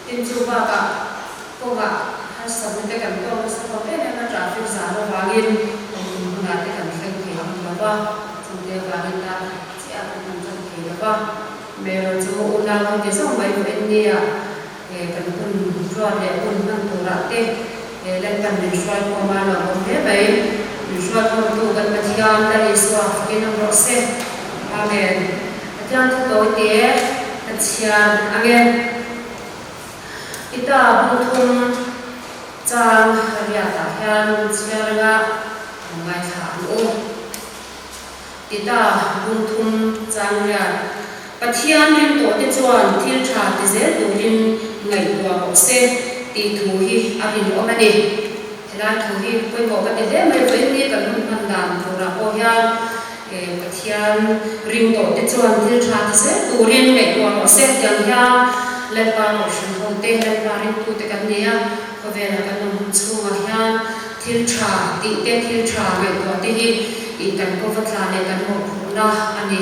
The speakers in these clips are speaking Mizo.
Tin chu bakah kawngah harsatna te kan tawk nasa hlawm em em a, traffic zam avangin awmhmun hunah te kan thleng thei bik lo va, chungte avangin dar khat chiah kan han tan thei lo va. Hmel chu unau ho ti zawng mai pawh en nia, kan hun ruat leh hun hman turah te Lalpan min hruai khawm a lawm awm hle mai. Min hruai khawmtu kan Pathian Lal Isua fakin awm rawh se. Amen. Pathian thu tawi te ka chhiar ang e. Tita bung thum chang riatah hian chhiar anga ngaithla ang u. Tita bung thum chang riat, Pathian ring tawhte chuan thil tha ti zel turin ngaihtuah rawh se tih thu hi a rinawm a ni. Helai thu hi pawimawh ka ti hle mai, vawiin ni kan hun hman dan turah pawh hian Pathian ring tawhte chuan thil tha ti zel turin ngaihtuah rawh se tiang hian Lalpa Kohhran hote, Lalpa ringtute kan ni a, khawvela kan awm hun chhungah hian Thil tha tih te, thil tha ngaihtuah te hi ih kan kawva tla leh kan mawhphurhna a ni.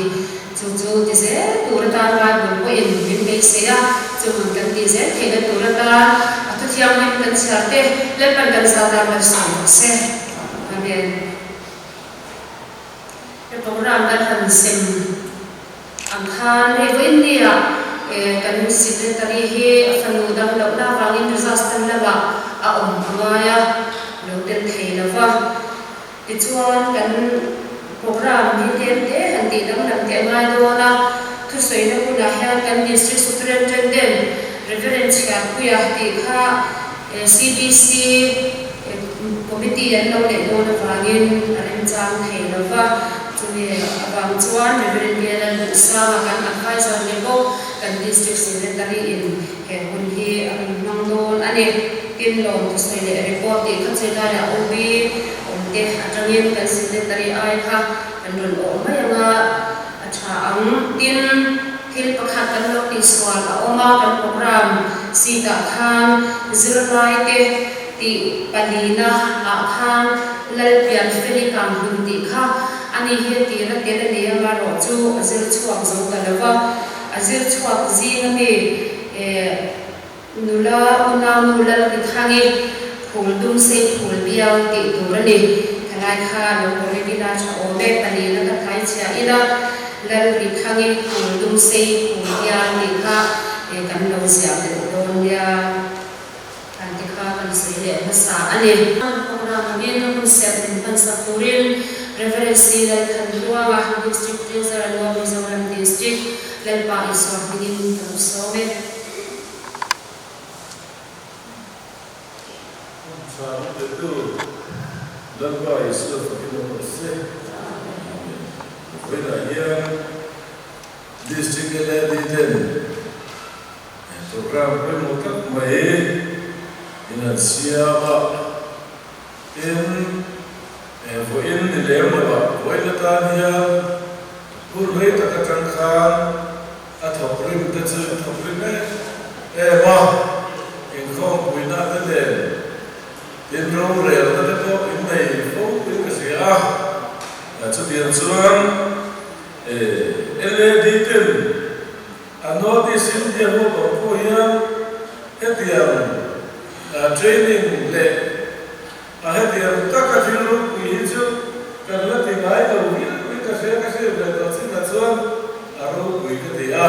Chu chu ti zel tur atan Bible pawhin min beisei a, chuman kan tih zel theihna tur atan a thu thianghlim kan chhiar te Lalpan kan zat a malsawm rawh se. Amen. He program kan han sem ang khan hei vawiin nia kan secretary hi a fanu dam lohna avangin Rajasthan lamah a awm a ngai a, lo tel thei lo va. Tichuan kan program hi tlem te han tih danglam te a ngai dawn a, thusawina hunah hian kan District Superintendent Reverend Chhiarpuia tih kha CBC Committee an lo neih dawn avangin a remchang thei lo va, chumi avang chuan Reverend Bialan Duhsanga kan advisor ni bawk kan District Secretary in he hun hi a rawn hmang dawn a ni. Tin lawm thusawi leh report tih kha chu laiah OB awm te atangin kan Secretary ai kha kan rawn awh mai anga a tha ang. Tin. Thil pakhat kan lo tihsual a awm a, kan program seat ah khan zirlaite tih palina ah khan Lalpian Feli Kang Hlun tih kha ani hi a tir a tel a ni amarawh chu a zir chhuak zo ta lo va, a zir chhuak zing ami eh nula unaunu Laltithangi phul dum sei phul biang tih tur a ni. Thalai kha lo correct ila tha awm e, palina ka thai chhia ila Laltithangi phul dum sei phul biang tih kha kan lo ziah belh dawn nia. Kan ti kha kan sawi leh hmasa a ni. Program angin hun serh min hmansak turin Rev. C. Lalthanhluanga, District Treasurer North Mizoram District, Lalpa Isua hmingin ka lo sawm e. Hun tha min petu Lalpa Isua fakin awm rawh se. Amen. Vawiinah hian District LAD ten program pawimawh tak mai in an siam a, tin vawiin ni lem lovah vawiin atan hian hun rei tak atang khan A thawk rim te chu in thawk rim em em a, inkhawmpuina te nen tin rorelna te pawh in nei fo in ka hria a, chutiang chuan LAD ten a notice India ho bang pawh hian hetiang training leh a hetiang taka thil ropui hi chu kan la ti ngai lo viau in ka hria ka hriat ve tawh chinah chuan a ropui ka ti a,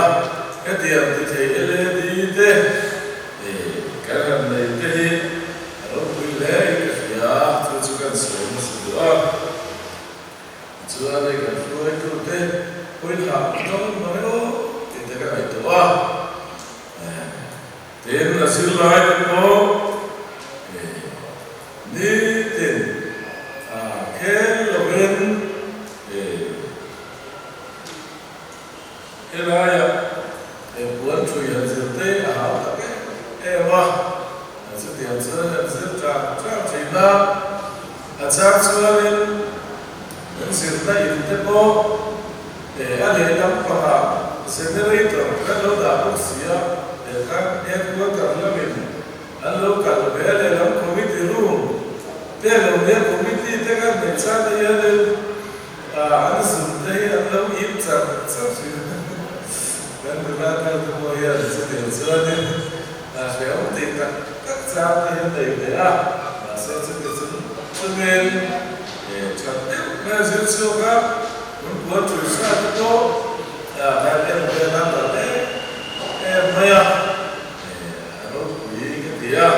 hetiang ti thei LAD te kan han nei te hi a ropui hle in ka hria, chu chu kan sawi hmasa duh a, tichuan hei kan hruaitu te pawihah dawng mai aw tih te ka ngaihtuah a. Tin, a zirlai te pawh nitin a khel lovin helaiah puan thui han zir te a hau tak em em a, chutiang chuan an zir ṭang ṭang ṭhin a, a chang chuanin an zirna in te pawh a lehlam pangah generator kan lo dah bawk si a, he khan headquarter lamin an lo kal ve a, lehlam committee room te lo nia committee te khan hmeichhia te hianin an zun te hi an lo ip char char thin a, kan nula kal te pawh hian chutiang chuanin. Hrehawm tih tak tak chang te hian nei ve a, mahse chuti chung chungin that deuh mai a zir chhuak a, hun puan thui sa te pawh kan en vel a nalh em em mai a, a ropui ka ti a,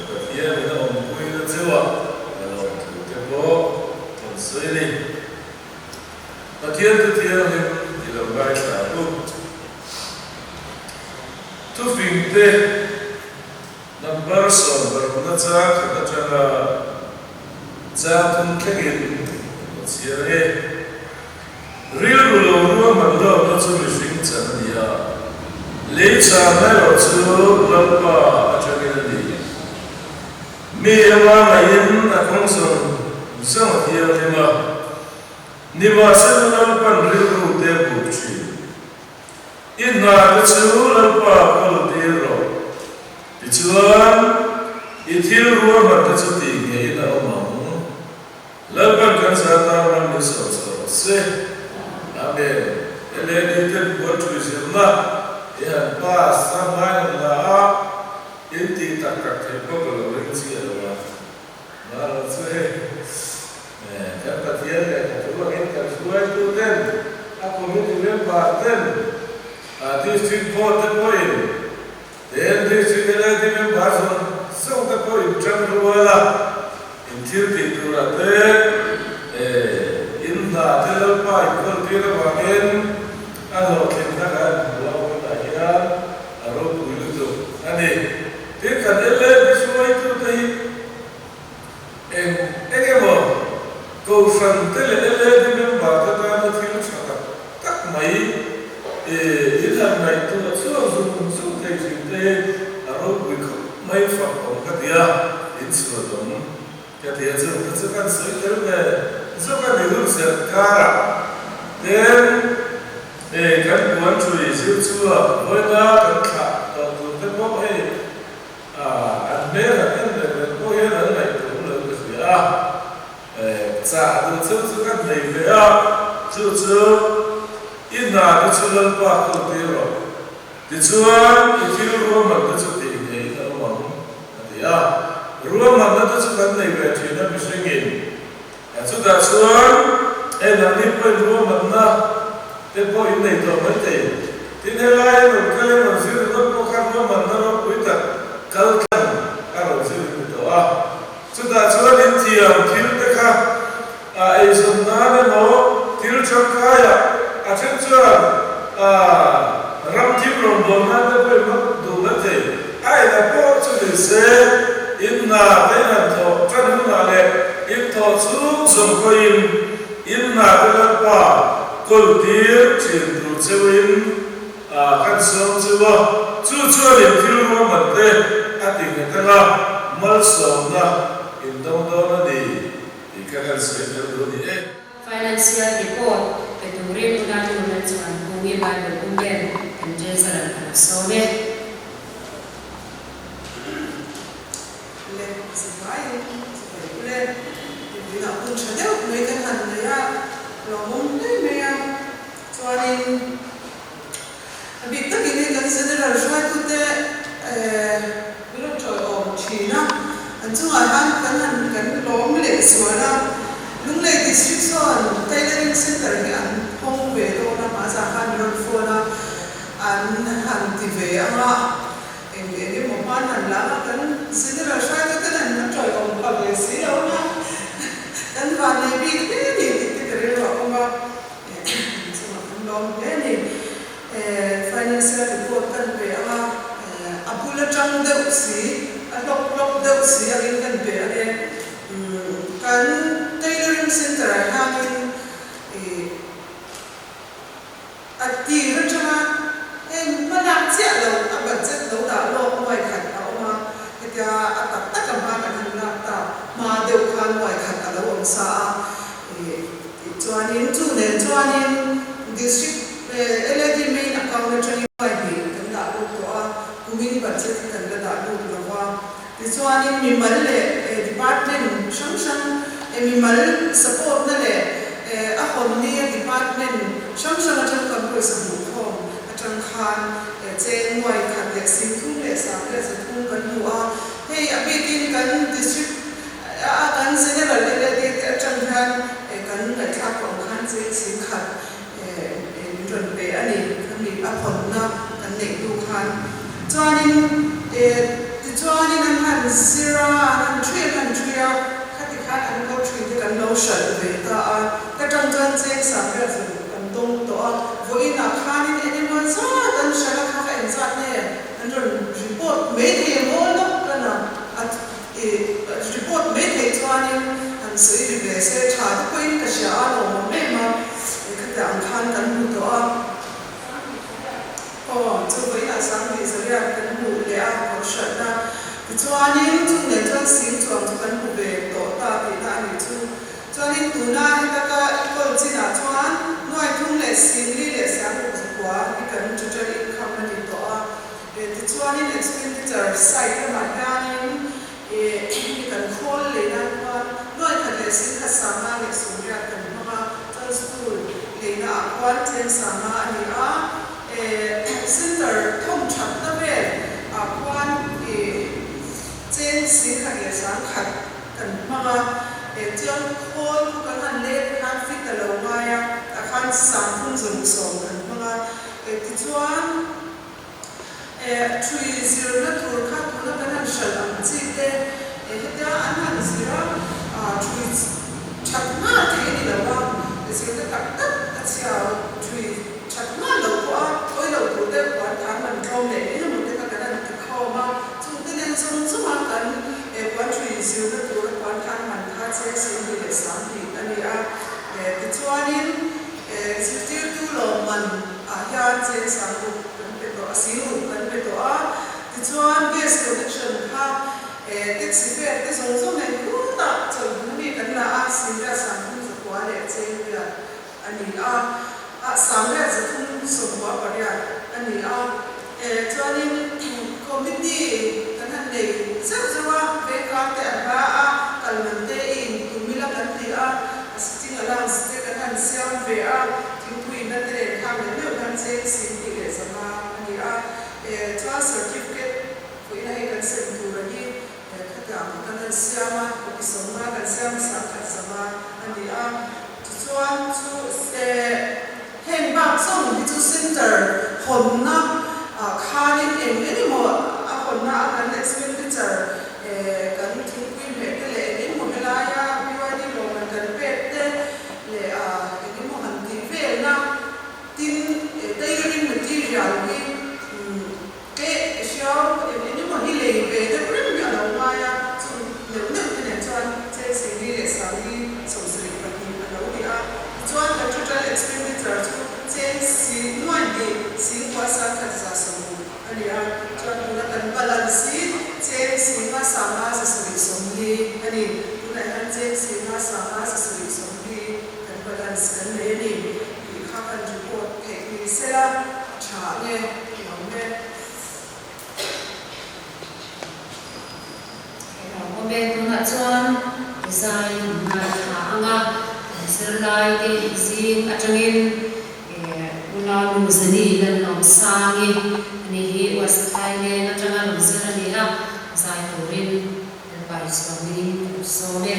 Pathian in a awmpui na cheuh a, ka lawmthu te pawh kan sawi a ni. Pathian thu thianghlim i lo ngaithla ang u. Thufingte number 16 na chang khat atanga chang thum thlengin ka chhiar e. Rilru lo ruahman lohna chu mihring chan a ni a, lei chang erawh chu Lalpa atangin a ni. Mi anga ngaihin a kawng zawng zawng a thianghlim a, nimahsela Lalpan rilru te a buk thin. I hna te chu Lalpa kawl tir rawh. Tichuan, i thil ruahman te chu tih ngeiin a awm ang. Lalpan kan zata ram min sawn chho rawh se. Amen. LAD ten puan thui zirna i han pass a hmai han la a, in tih tak tak theih pawh ka lo ring chiah lo a. Mahlo chu hei kan Pathian leh ka thu angin kan hruaitu ten, a committee member ten, district board te pawhin, ten district LAD member zawng zawng te pawh in ṭang rual a, in thil tih turah te, in hna te Lalpa in kawl tir avangin a hlawhtlinna kan hmu a, vawiinah hian a ropui lutuk a ni. Tin, kan LAD hruaitute hi eng eng emaw Kohhran te leh LAD member te tana thil tha tak tak mai in han ngaihtuah chhuak zung zung thei thin te hi a ropui khawp mai fak awm ka ti a, in chhuat awm ka ti a, chung te chu kan sawi tel ve zawk a ni hun serh karah ten Hei kan puan thui zir chhuak vawiina kan thlah tawh tur te pawh hei an hmel han en reng reng pawh hian an ngaihtuah lo ka hria a, chah duh cheu chu ka hnei ve a, chu chu i hna te chu Lalpa khaw tir rawh, tichuan i thil ruahman te chu tih ngeiin a awm ang a ti a, ruahmanna te chu kan nei ve thin a mihringin. Chutah chuan hei nangni pawhin ruahmanna te pawh in nei tawh mai thei. Tin, helai a rawn kal in rawn zir ringawt pawh khan ruahmanna ropui tak kal tlang a rawn zir in ni tawh a. Chutah chuan in thiam thil te kha a eizawn nan emaw thil tangkaiah a then chuan ram thim rawnbawl nan te pawhin hmang duh mai thei. A ena pawh chu ni se, in hna te in han thawh tan hunah leh in thawh chhung zawng pawhin in hna te Lalpa kawl tir thin tur cheuhin kan sawm cheu a, chu chuan in thil ruahman te a ti nghet anga malsawmna in dawng dawn a ni tih kha kan sawi tel duh a ni e. Financial report pe turin unau nula chuan Kungi Bible Umben kan Treasurer a lo sawm e. Le zivaiin chibai ule mipui ah hun tha deuh mai kan han nei a, lawmawm hle mai a, chuanin a bik takin hei kan General hruaitute min rawn tawiawm thin a, an chungah hian kan han kan lawm leh zual a, Lunglei District sawn Tailoring Centre hi an hawng ve dawn a, hmasa khan min rawn phone a, an han ti ve ang a, eng eng emaw hman han la ang a, kan General hruaitute hian an tawiawm pha ve si lo ang a, kan vannei bik hle a ni tih te ka rilru a awm a. Chungah kan lawm hle a ni. Financial report kan pe ang a, a bul atang deuh si, a hlawk hlawk deuh si angin kan pe ang e. Kan tailoring center ah hianin a tir atanga heng hmalak chiah lo a budget lo dah lawk nuai khat a awm a, hetia a tak tak a hma kan han lak tak hma deuh khan nuai khat a lo awm sa a. Tichuanin chu nen chuanin District LAD main account atangin pahnih kan dah lut tawh a, kumin budget hi kan la dah lut lo va. Tichuanin mimal leh department hrang hrang mimal support na leh a hawn nia department hrang hrang atang kan pawisa hmuh khawm atang khan cheng nuai khat leh 30,000. leh 1300 kan hmu a. Hei a bikin kan district a kan general LAD te atang hian kan ngaihthlak tawh ang khan cheng 10,000 min rawn pe a ni. Khami a hawnna kan neih hnu khan chuanin tichuanin an han zir a, an han thui an han thui a, khati khan an ko thui te kan lo hralh ve ta a. Ka tang chuan cheng 800 kan dawng tawh a, vawiinah khanin eng emaw zat an hralh a, kha kha engzat nge an rawn report mai thei ang aw lawk ka na a report mai theih chuanin han sawi ri ve se tha te pawhin ka hria a, lawmawm em a, khatiang ang khan kan hmu tawh a. Aw, chu vawiinah 2800 kan hmuh leh a, kohhranna tichuanin chung nen chuan sing chuang chu kan hmu ve tawh ta tihna a nih chu. Chuanin tuna heta ka enkawl chinah chuan nuai thum leh singli leh siangruk zakua hi kan total income a ni tawh a. Tichuanin expenditure side lamah hianin mi kan khawl lei nan khuan nuai khat leh singkhat sanga leh sawmriat kan hmang a, chuan school leina ah khuan cheng sanga a ni a. Center thawm thatna vel ah khuan cheng singkhat leh sangkhat kan hmang a, chuan khawl khu kan han let khan fit a lo ngai a, tah khan sangthum zawruk sawm kan hmang a, tichuan thui zirna tur kha tuna kan han hralh ang chi te hetia an han zir a, thui that nghal thei a ni lo a, zirna tak tak a chhia thui that nghal lo pawh a, thawi lo tur deuh puan than man tlawm leh eng emaw te kha kan han ti khawm a, chungte nen zawng zawng a kan puan thui zirna tura puan than man kha cheng 20 leh 20 a ni a, tichuanin zirtirtu lawmman ah hian cheng 60 kan pe tawh a, 60 kan pe tawh a, tichuan gas connection kha taxi fare te zawng zawng nen khutah chawlhmun ami kan la a, 30 39 leh cheng riat a ni a, ah 338 a ni a, chuanin committee kan han nei zeuh zeuh a, vengkar te an la a, kal man te i in tum ila kan ti a, a sitting allowance te kan han siam ve a, thingpui na te nen khang leh meuh khan cheng 25 a ni a, chuan certificate fuihna hi kan sem tur a hi khatiang kha kan han siam a, copy 50 kan siam a, 1150 a ni a. Tichuan chu heng bak zawng hi chu center hawnna ah khanin eng eng emaw a hawnna a kan expenditure kan thingpui hmeh te leh eng eng emaw helaia BYD lawmman kan pek te leh eng emaw han tih velna tin tailoring material hi Ke hriau eng eng emaw hi lei ve deuh reng hi a lo ngai a, chung neuh neuh te nen chuan cheng 42 24 a lo ni a. Tichuan kan total expenditure chu cheng si nuai hnih singkua sangkhat 160 a ni a. Chuan tuna kan balance hi cheng 575 a ni. Tunah hian cheng 575 kan balance kan nei a ni tih kha kan report theih ni sela a tha nge lo nge. Awm e, tunah chuan design ngaithla anga kan zirlai te zing atangin Unau nu Zani Lalawmsangi ani hi West Thailand atanga rawn zir a ni a, zai turin Lalpa Isua hmingin ka lo sawm e.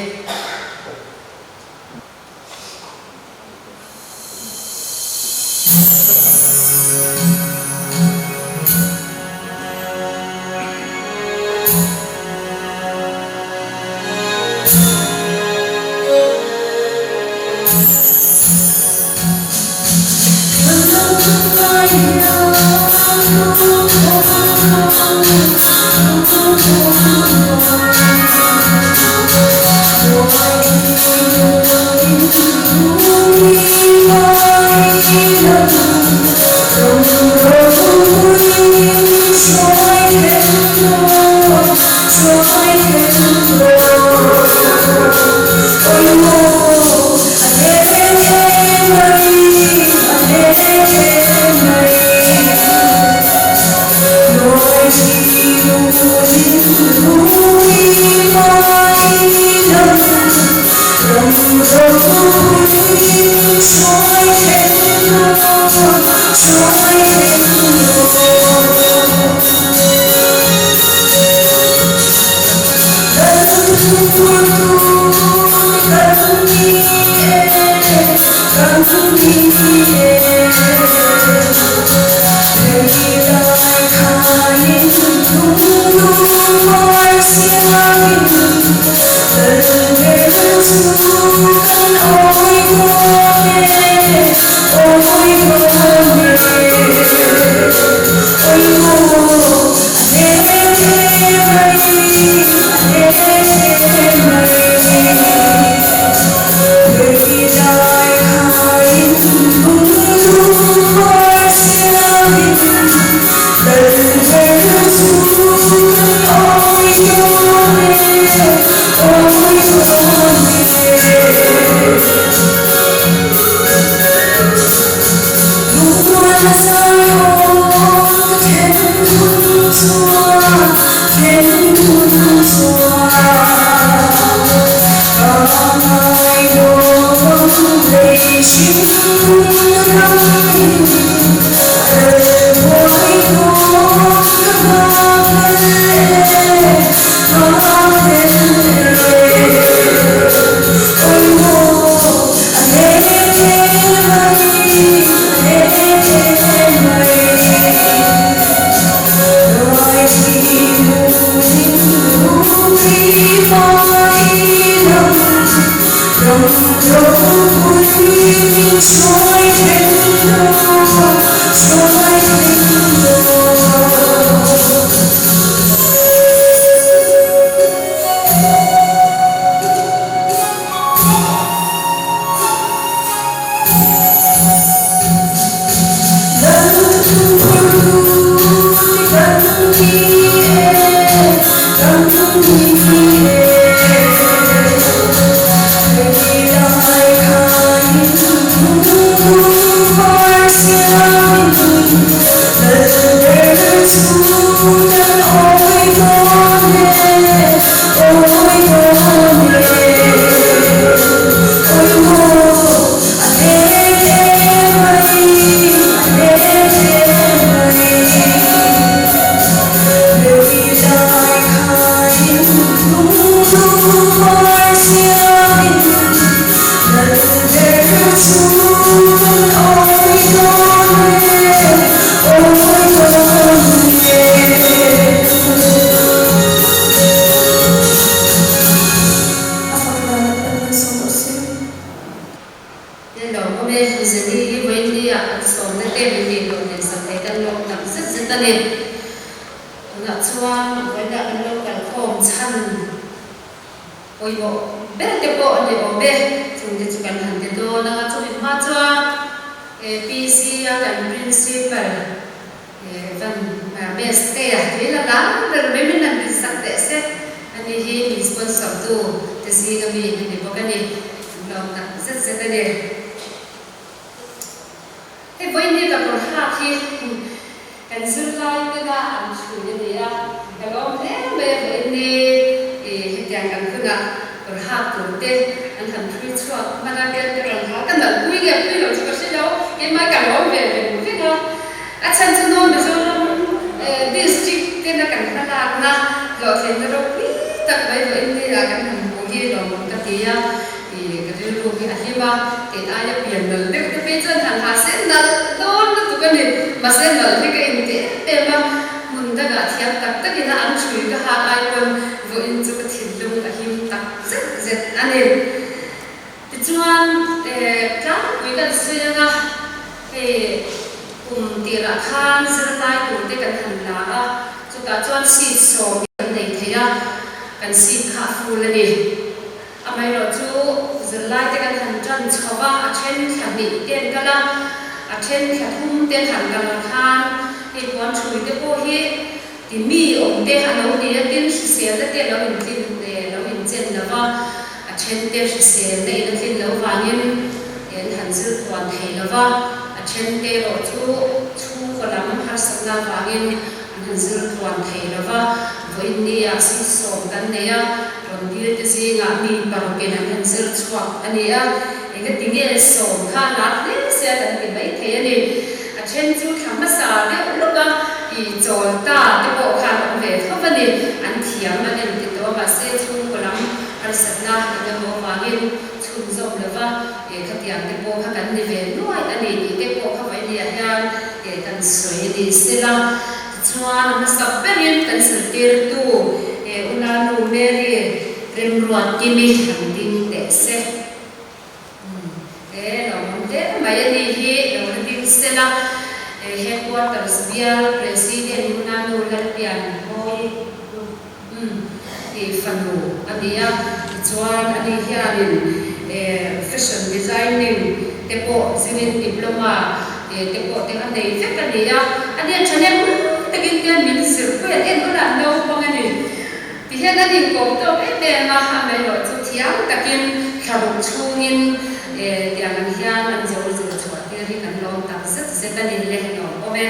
Tihian an inkawm tawk em em a, amaherawh chu thiam takin thlaruk chhungin tiang ang hian an zo zir chhuah tir hi kan lawm tak zet zet a ni le lawm awm e.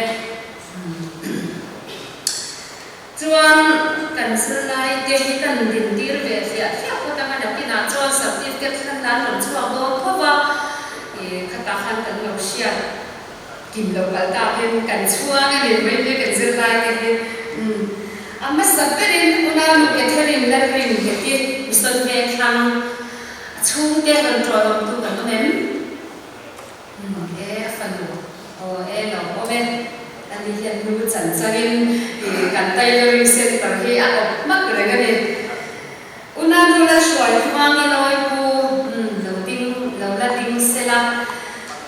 Chuan kan zirlai te hi kan din tir ve hliah hliah phawt ang a, nakinah chuan certificate thlan nan rawn chhuak dawn tho va, khatah khan kan lo hriat. Kim lo kal takin kan chhuang a ni mai mai kan zirlai te hi. Umm a hmasa berin Unau Catherine Lalrin Heti Mison Vengthlang a chhungte rawn ṭawlawmtu kan awm em? Umm e a fanu aw e lo awm e. Ani hian nu chan changin kan tailoring center hi a awp hmak reng a ni. Unau nu la hruai hmang i lawi pu umm lo ding lo la ding sela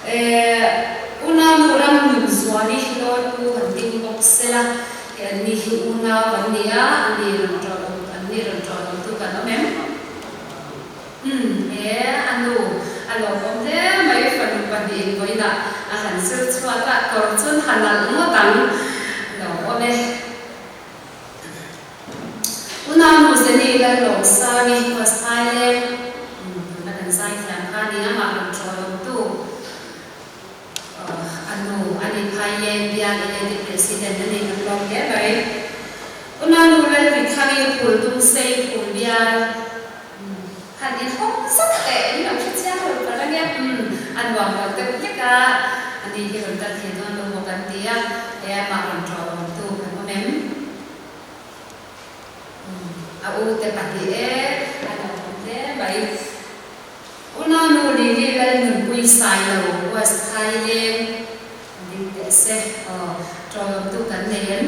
eh unau nu ram nun zual i lawi pu han ding bawk sela eh an ni hi unau kan ni a an ni rawn tawh awm an ni rawn tawh awm tu kan awm em umm eh a nu a lawmawm hle mai fanu pahnihin vawiinah a han zir chhuak a kawr chun ha nalh ngawt ang lawmawm e. Unau nu Zeni Lalawmsangi West Thailand tuna kan zai thiam kha a ni a, mah rawn ṭawlawmtu a nu a ni Phaileng bial Eledi President a ni kan lawm hle mai. Unau nu Lalrithangi Phuldungsei Phul bial han inhawng zauh teh in lo hre chiang lo ka ring e, a nuam lo deuh hlek a, ani hi rawn kal thei dawn lo maw kan ti a, he amah rawn ṭawlawmtu kan awm em? A u te pahnih e, a lo awm hle mai. Unau nu Lily Lalnunpui Sailo West Phaileng ding teh se aw, ṭawlawmtu kan nei em?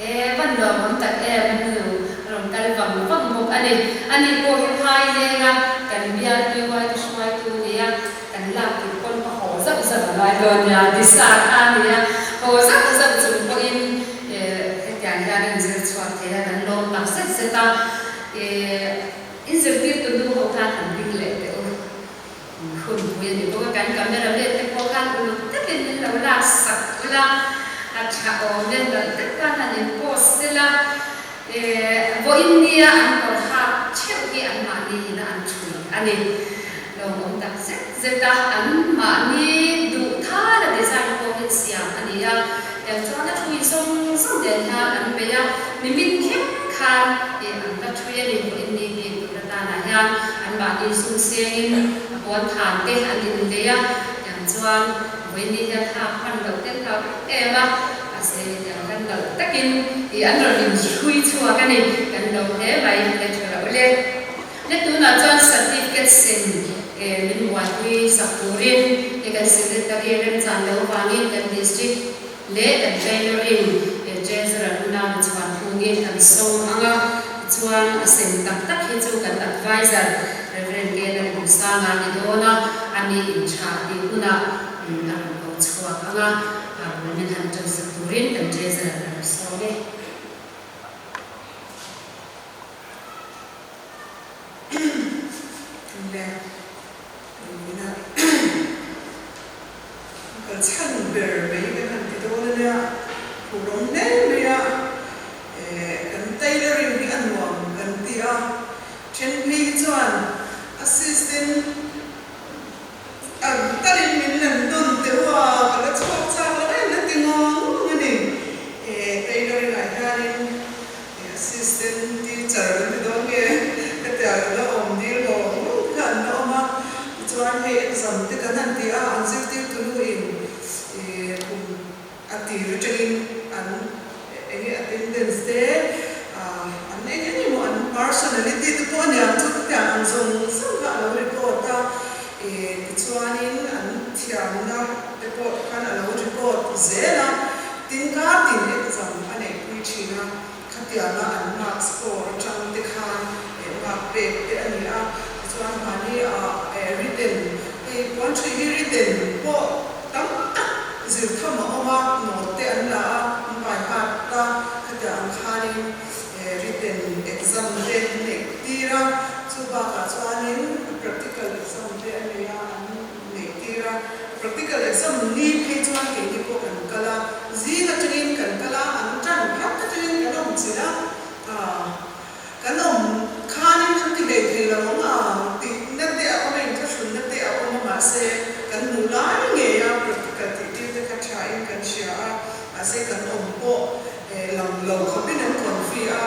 E, van lawmawm tak em, nu rawn kal vang vang bawk a ni. Ani pawh hi Phailenga kan bial PY te hruaitu nia, kan lak tih pawn ka haw zauh zauh a ngai dawn nia, ti sa kha a nia, haw zauh zauh chung pawhin hetiang hian a inzir chhuak thei a, kan lawm tak zet zet a, e, inzirtirtu nu ho khan han ding leh teh u. Hun pui a ni bawk a, kan camera man te pawh khan uluk takin min lo lak sak ula, a tha awm e, nalh tak khan han in post sela, vawiin nia an kawr hak theuh hi anmahni ina an thui a ni. Lawmawm tak zet zet a, anmahni duh thal a design pawh hi siam a ni a, tiang chuan a thui zawng zawng nen hian an bei a, nimin thleng khan an la thui a ni, vawiin ni bik tur atanah hian anmahni sum sengin a pawn than te an inlei a, tiang chuan vawiin ni hian hak hman loh te an hlau em em a, mahse tiang hian nalh takin ih an rawn inhrui chhuak a ni, kan lo hle mai le tha loh le. Le tunah chuan certificate sem min buaipui sak turin he kan secretary remchan lo vangin kan district leh kan tailoring treasurer unau chhuan phungin kan sawm ang a, tichuan a sem tak tak hi chu kan adviser Rev. Lalduhsanga ni dawn a, ani intha tih hunah a rawn ko chhuak ang a, bul min han tan sak turin kan treasurer a rawn sawm e. Le ina kal chhan ber mai kan han ti dawn a nia, phur awm hle mai a, kan tailoring hi a nuam kan ti a, then phei hi chuan assistant ang talin min lan nawn teuh a, ka la chhuak chak lo em la ti ngawng ngawng a ni, tailoring ah hianin Assistant teacher kan ti dawn nge hetiang an la awm dil lo ang ngawt kha an la awm a, tichuan hei exam te kan han ti a, an zirtirtu nu in kum a tir atangin an eng nge attendance te an eng eng emaw an personality te pawh aniang chu hetiang ang zawng zawng kha a lo record a, tichuanin an thiamna te pawh khan a lo record zel a. Tin kar tin exam a neihpui thin a, khatianga an mark score atang te khan mark pek te a ni a, tichuan mahni ah written hei puan thui hi written pawh tam tak zir tham a awm a, note te an la a, an vai hat a, khatiang ang khanin written exam te an neih tir a, chu bakah chuanin practical exam te a nei a, an neih tir a. Practical exam ni phei chuan keini pawh kan kal a, zing atangin kan kal a, an tan phat atangin kan awm chilh a. Kan awm khanin an ti hlei thei lo ang ang tihna te a awm a, inthlahrunna te a awm a, mahse kan hmuh lai ngei a practical tih tir te kha tha in kan hria a, mahse kan awm pawh lang lo khawpin an confi a,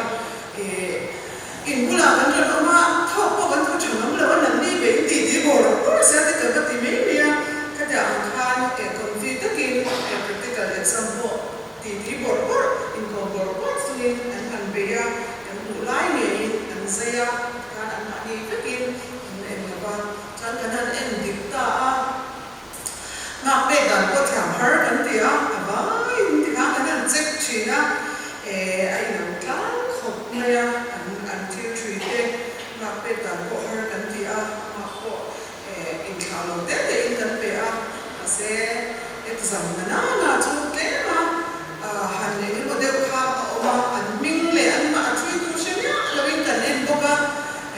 in bulah kan rawn awm a, thawk pawh kan thaw tha ngam lo a, nanni ve in tih ti bawr bawr zel te kan va ti mai mai a, khatiang ang khan confi takin practical exam pawh Titi bawrh bawrh, inkawm bawrh bawrh chungin an han bei a, kan hmuh lai ngeiin an zai a, tikhan anmahni vekin an en lo va, chuan kan han en dik ta a, nghak pek dan pawh thiam har kan ti a, a vaiin tikhan kan han check thin a, eh a inang tlang khawp mai a, an an thil thui te nghak pek dan pawh har kan ti a, nghak pawh eh inthlah lo te tein kan pe a, mahse exam na nana chu tlem a han eng emaw deuh kha a awm a, an hming leh an mah a thui tur hre miah loin kan en bawk a,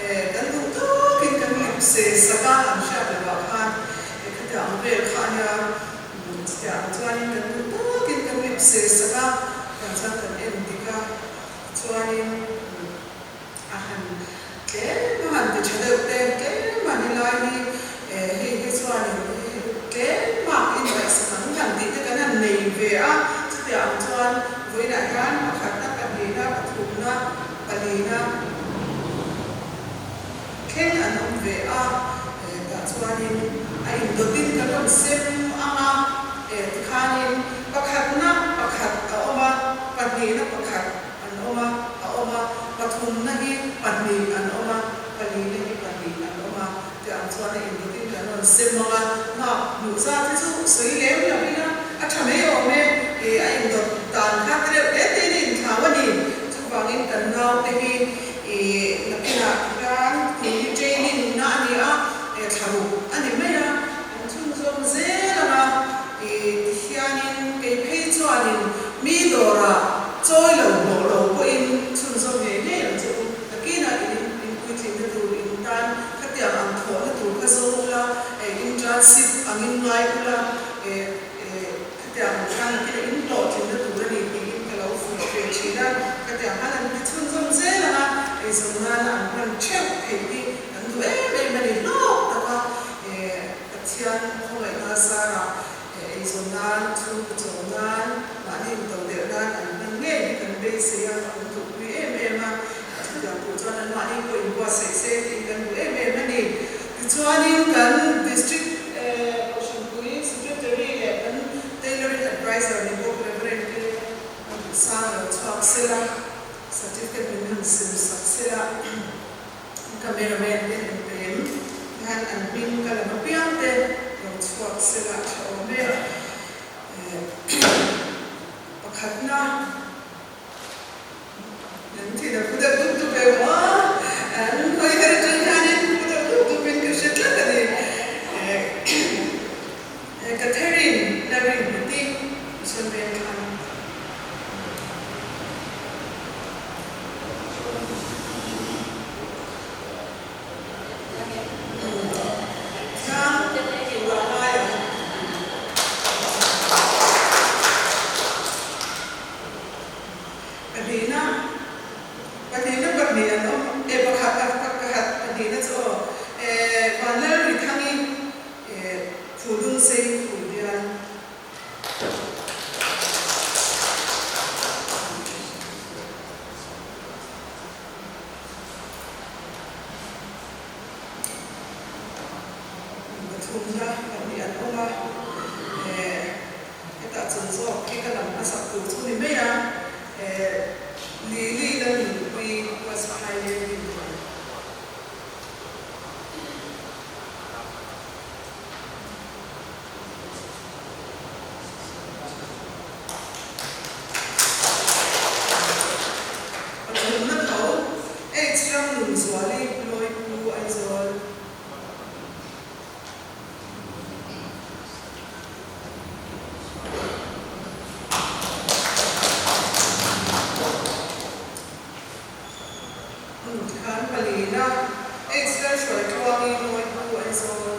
eh kan duh tawkin kan lip se sak a, an hriat lovah khan eh khatiang vel kha a nia, chutiang chuanin kan duh tawkin kan lip se sak a, tiang chuan kan en dik a, tichuanin. A han tlem a han ti tha deuh te, tlem a helai hi hei hi chuanin tlem a ingaihsak ang han tih te kan han nei ve a, chutiang ang chuan vawiinah hian pakhatna, pahnihna, pathumna, palina thleng an awm ve a, tah chuanin a indawtin kan rawn sem ang a, tikhanin pakhatna pakhat a awm a, pahnihna pakhat. An awm a, a awm a, pathumna hi pahnih an awm a, palina hi pahnih an awm a, tih ang chuan a indawtin kan rawn sem ang a, mark hmuh zat hi chu sawi lem lo ila a tha mai awm e, ih a indawt dan kha te reuh te tein a inthlau a ni, chuvangin kan naute hi ih nakinah hian tun hi training na a ni a, eh thla ruk a ni mai a, an chhunzawm zel ang a, ih tihianin kei phei chuanin mi dawrah Chawi lo hlawh lo pawhin chhunzawm ngei ngei ang che u. Nakinah in inpuitlinna tur in tan khatiang ang thawhna tur kha zawng ula, eh internship angin ngai ula, eh eh khatiang ang khan nakinah in hlawhtlinna tur a ni tiin ka lo fuih ve thin a. Khatiang khan an ti chhunzawm zel ang a, eizawn nana an hman theuh theih hi an duh em em a ni hlawk tak a, eh Pathian khawngaihna zarah Eizawn nan, chhungkaw chaw nan, mahni into derh nan an hman ngei hi kan beisei a, kan duhpui em em a, chutiang tur chuan an mahni pawh inbuatsaih se tiin kan duh em em a ni. Tichuanin kan District Kohhranpui Secretary leh kan Tailoring Adviser ni bawk Reverend te an duhsang lo chhuak sela, certificate min han sem sak sela. Cameraman te an pem hian an hming ka lam apiang te lo chhuak se lah tha awm e. Pakhatna an thin a phu deuh dup dup em aw an hawi her atang hianin phu deuh dup dup in ka hre tlat a ni. Catherine Lalrinhmeti Mission Vengthlang. Pahnihna, pahnihna pahnih an awm e pakhat pakhat pahnihna chu aw e Vanlalrithangi e Phulungsei Phulbial. Pathumna pahnih an awm a, eh hetah chung zawk khi ka lam hmasak tur chu ni mai a, eh Lily Lalnunpuii West Phaileng Dinhmun. Pathumna tho, H ram nun zuali lawi pu Aizawl. Khan palina, H Lalhruaitluangi lawi pu Aizawl.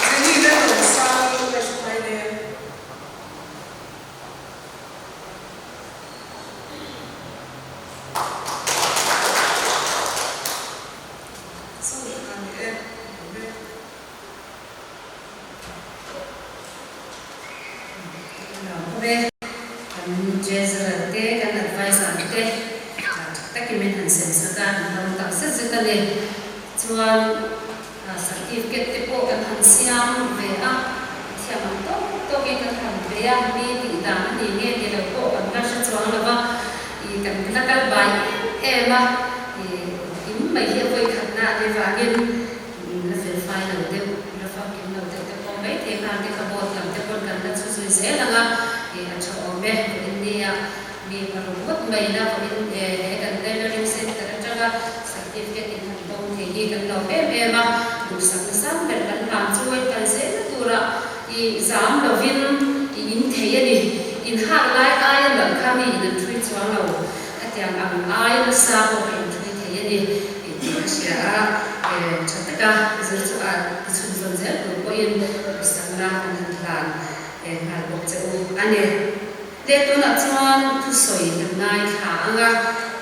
Jenny Lalawmsangi West Phaileng. a ni. Chuan certificate te pawh kan han siam ve a, thiam ang tawk tawkin kan han ve a, mi tih dan a ni nge ni lo pawh kan la hre chuang lo va, ih kan la kal bai em em a, ih engkim mai hi a vawikhatna a nih vangin la felfai lo deuh, la famkim lo deuh te pawh maithei khan te kha board lam te pawn kan la chhu zui zel ang a, ih a tha awm e, vawiin nia. Mi paruk ngawt mai ila pawhin he kan tailoring center atanga certificate in han dawng thei hi kan lawm em em a, duhsakna sang ber kan hlan chu hei kal zelna turah i zam lovin i in thei a ni. In hak lai aia nalh kha mi in an thui chuang lo, khatiang ang aia nasa pawh kha in thui thei a ni tih ka hria a, tha taka zir chu a ti chhunzawm zel tur pawhin duhsakna kan han hlan nghal bawk che u a ni. Te tunah chuan thusawi kan ngaithla ang a,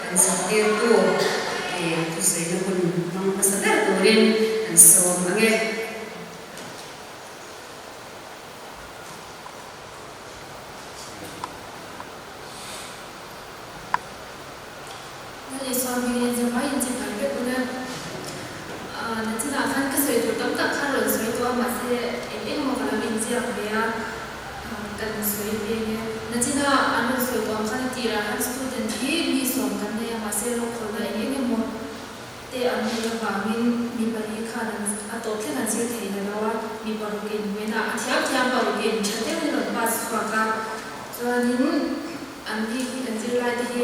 kan zirtirtu thusawina hun hmang hmasa ber turin kan sawm ang e. Lal Isua hming in zirlai in chibai vek un e. Nachinah khan ka sawi tur tam tak khan rawn sawi tawh a, mahse eng eng emaw ka lo inziak ve a, kan sawi ve nge. Nachinah an rawn sawi tawh ang khan a tirah khan student hi mi sawm kan nei a, mahse rawngkhawlna eng eng emaw te an neih avangin mi pali khan an a tawp thleng an zir thei ta lo a, mi parukin vawiinah a thiam thiam parukin tha deuhin rawn pass chhuak a, chuanin An ni hi kan zirlai te hi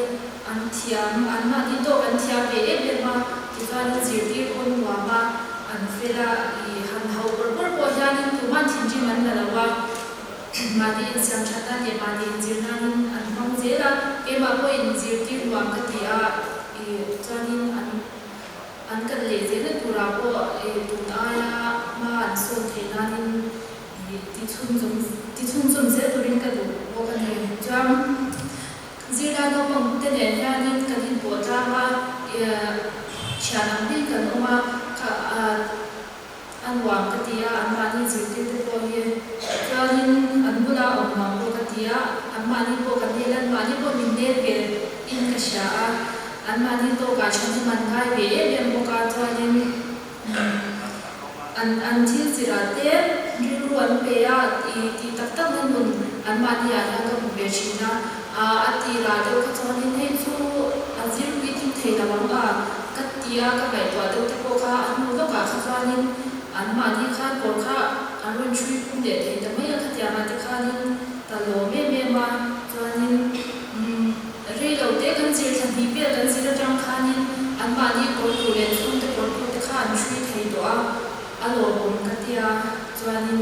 an thiam, an mahni tawk an thiam ve em em a, tichuanin zirtir pawh nuam a, an fel a, i han hauh bawrh bawrh pawh hianin tuman thinrim an la lo a, mahni insiam that nan leh mahni inzir nanin an hmang zel a, keimah pawhin zirtir nuam ka ti a, i chuanin an an kal leh zelna turah pawh i tun aia hma an sawn theih nanin Ti chhunzawm ti chhunzawm zel turin ka duh bawk a ni. Chuan zirlai naupang te nen hianin kan inpawh tlang a, thian ang bik kan awm a, kha a nuam ka ti a, anmahni zirtir te pawh hi. Chuanin an bula awm nuam pawh ka ti a, anmahni pawh kan nel a, anmahni pawh min nel ve in ka hria a, anmahni tawkah thahnem an ngai ve em em bawk a, chuanin An an thil chirah te rilru an pe a, i tih tak tak na nun an mahni ah hian ka hmu ve thin a, a tirah deuh kha chuanin hei chu a zir puitling thei lo ang a ka ti a, ka ngaihtuah deuh te pawh kha a hnu lawkah kha chuanin an mahni khan kawr kha an rawn hrui pum leh thei ta mai a, khatiangah te khanin ka lawm em em a, chuanin umm. Rei lo te kan zir thla hnih vel kan zir atang khanin anmahni kawr tur leh chhungte kawr tur te kha an hrui thei tawh a, a lawmawm ka tia chuanin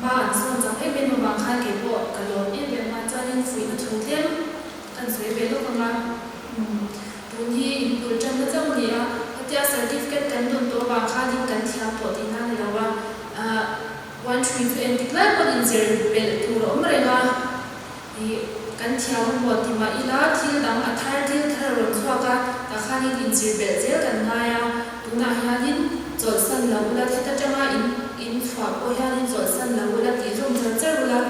hma an sawn chak em em avang khan kei pawh ka lawm em em a, chuanin fuihna thu tlem kan sawi ve lawk ang a, tun hi inpul tanna chauh a ni a, hetia certificate kan dawn tawh avang khanin kan thiam tawh tihna a ni lo a, One three chu entik lai pawn inzir belh tur a awm reng a, ih kan thiam a maw ti mah ila thil dang a thar thil thar a rawn chhuak a, tah khanin inzir belh zel kan ngai a, tunah hianin chawlhsan lo ula thit atanga in in chhuah pawh hianin chawlhsan lo ula tih zawm char char ula,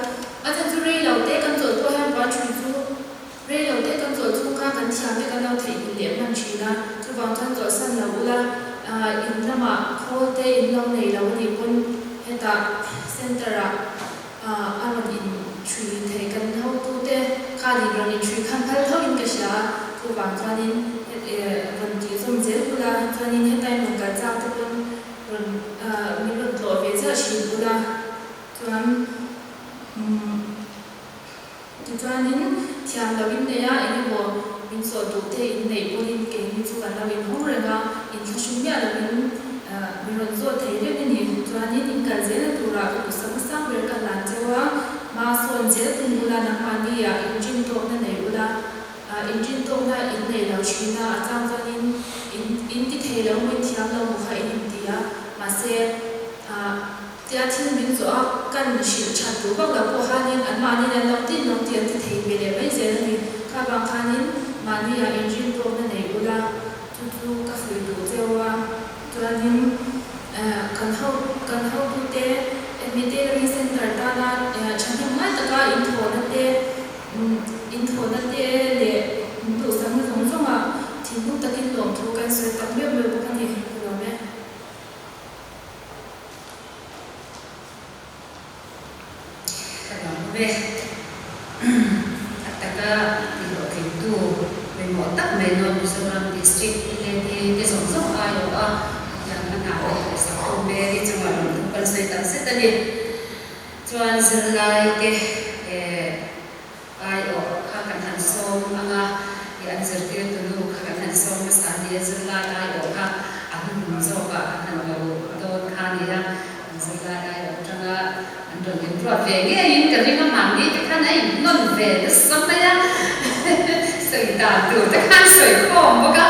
a chhan chu rei lo te kan chawlh pawh hian one three chu rei lo te kan chawlh chhung kha kan thiam te kan lo theihnghilh leh hman thin a, chuvang chuan chawlhsan lo ula in lamah khawl te in lo nei lo a nih pawn hetah center ah a rawn in thui thei kan hotu te khan in rawn in thui khan phal tho in ka hria a, chuvang chuanin rawn tih zawm zel bula chuanin hetain rawn kal chak te pawn rawn min rawn tlawh ve chiah thin bula chuan umm. Tichuanin, thiam lo in nei a, eng emaw min zawh duh te in neih pawhin keini chu kan lo inhawng reng a, inthlahrung miah lovin min rawn zawh thei reng a ni. Chuanin, in kal zelna turah ka duhsak hmasang ber ka hlan cheu a, hma sawn zel tum ula, nangmahni ah inrin tawkna nei ula, inrin tawkna in nei lo thin a, a chang chuanin in in ti thei lo maw, in thiam lo maw kha in inti a, mahse, Tia thil min zawh a, kan hrilh that duh vak lo pawh khanin anmahniin an lo tin lo tih an ti thei ve leh mai zel a ni. Kha vang khanin mahnia inrin tawkna nei ula, chu chu ka fuih duh cheu a. Chuanin kan ho kan hotute Emi Tailoring Centre tana thahnem ngai taka inthawhna te inthawhna te leh duhsakna zawng zawngah. Thinlung takin lawmthu kan sawi tak meuh meuh bawk a ni, ka lawm e. Ka lawm e. A taka tihlawhtlingtu pawimawh tak mai North Mizoram District LAD te zawng zawng aiawh a hetiang a hna leh hlawhsaktu Mary chungah lawmthu kan sawi tak zet a ni. Chuan zirlai te aiawh kha kan han sawm ang a, ih an zirtirtu nu kha kan han sawm hmasa a ni a, zirlai aiawh kha a hnuhnung zawkah kan han lo dawn kha a ni a, an zirlai aiawh atanga an rawn inruat ve ngeiin ka ring a, mahni te khan a inhnawn ve nasa mai a, sawi dan tur te khan sawi khawm bawk a,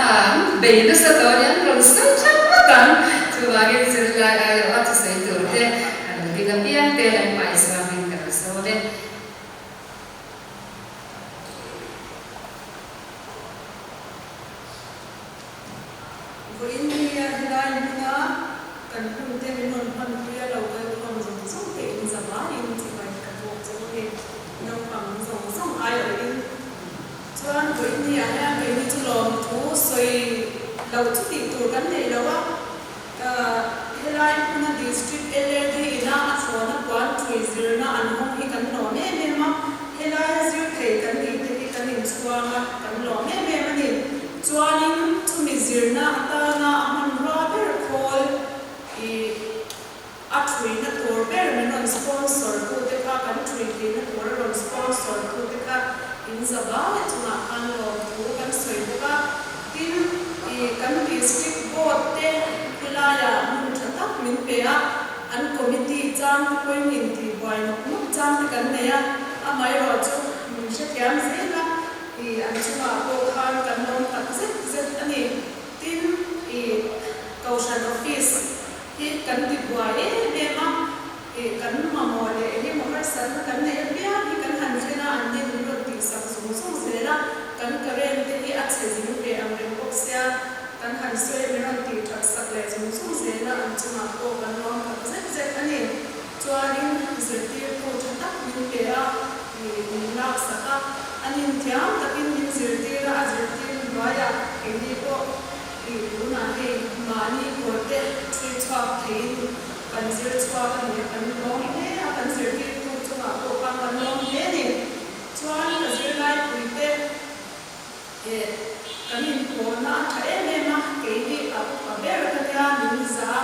an bei nasa tawh a ni, an rawn sawi tha ngawt ang, chuvangin zirlai aiawh a thusawi tur te a lo ding apiang te Lalpa Isua hming ka lo sawm e. Vawiin nia helai hmuna kan hunte min rawn hmanpui a lo kal khawm zawng zawng te in zavaiin chibai ka bawk che u ni. Naupang zawng zawng aiawhin chuan vawiin niah hian keini chu lawmthu sawi loh chu tih tur kan nei lo a. Helai hmuna District LAD ina a thlawna puan thui zirna an hawng hi kan lawm em em a, helaia zir thei kan nih te hi kan inchhuang a, kan lawm em em a ni. Chuanin chumi zirna atana a hmanrua ber khawl i a thuina tur ber min rawn sponsor tute kha, kan thui theihna tur a rawn sponsor tute kha in zavai chungah khan lawmthu kan sawi bawk a. Tin, i kan District Board te khulaiah hmun tha tak min pe a, an committee chang te pawhin intihbuai nawk nawk chang te kan nei a, amaherawh chu min hrethiam zel a, i an chungah pawh khan kan lawm tak zet zet a ni. Tin, i Kohhran Office hi kan tibuai em em a, i kan mamawh leh engemaw harsatna kan neih apiang hi kan han thlen a, an nin min rawn tihsak zung zung zel a, kan current te hi a chhe zing ve ang reng bawk sia, kan han sawi min rawn tih that sak leh zung zung zel a, an chungah pawh kan lawm tak zet zet a ni. Chuanin zirtirtu tha tak min pe a, i min laksak a, a nin thiam takin min zirtir a, a zirtir hnuaiah keini pawh I tunah hei mahni kawrte chhui chhuak theiin kan zir chhuak a ni a, kan lawm hle a, kan zirtirtu chungah pawh khan kan lawm hle a ni. Chuan ka zirlaipuite eh kan inpawlna a tha em em a, kei hi a upa ber ka nia min za a,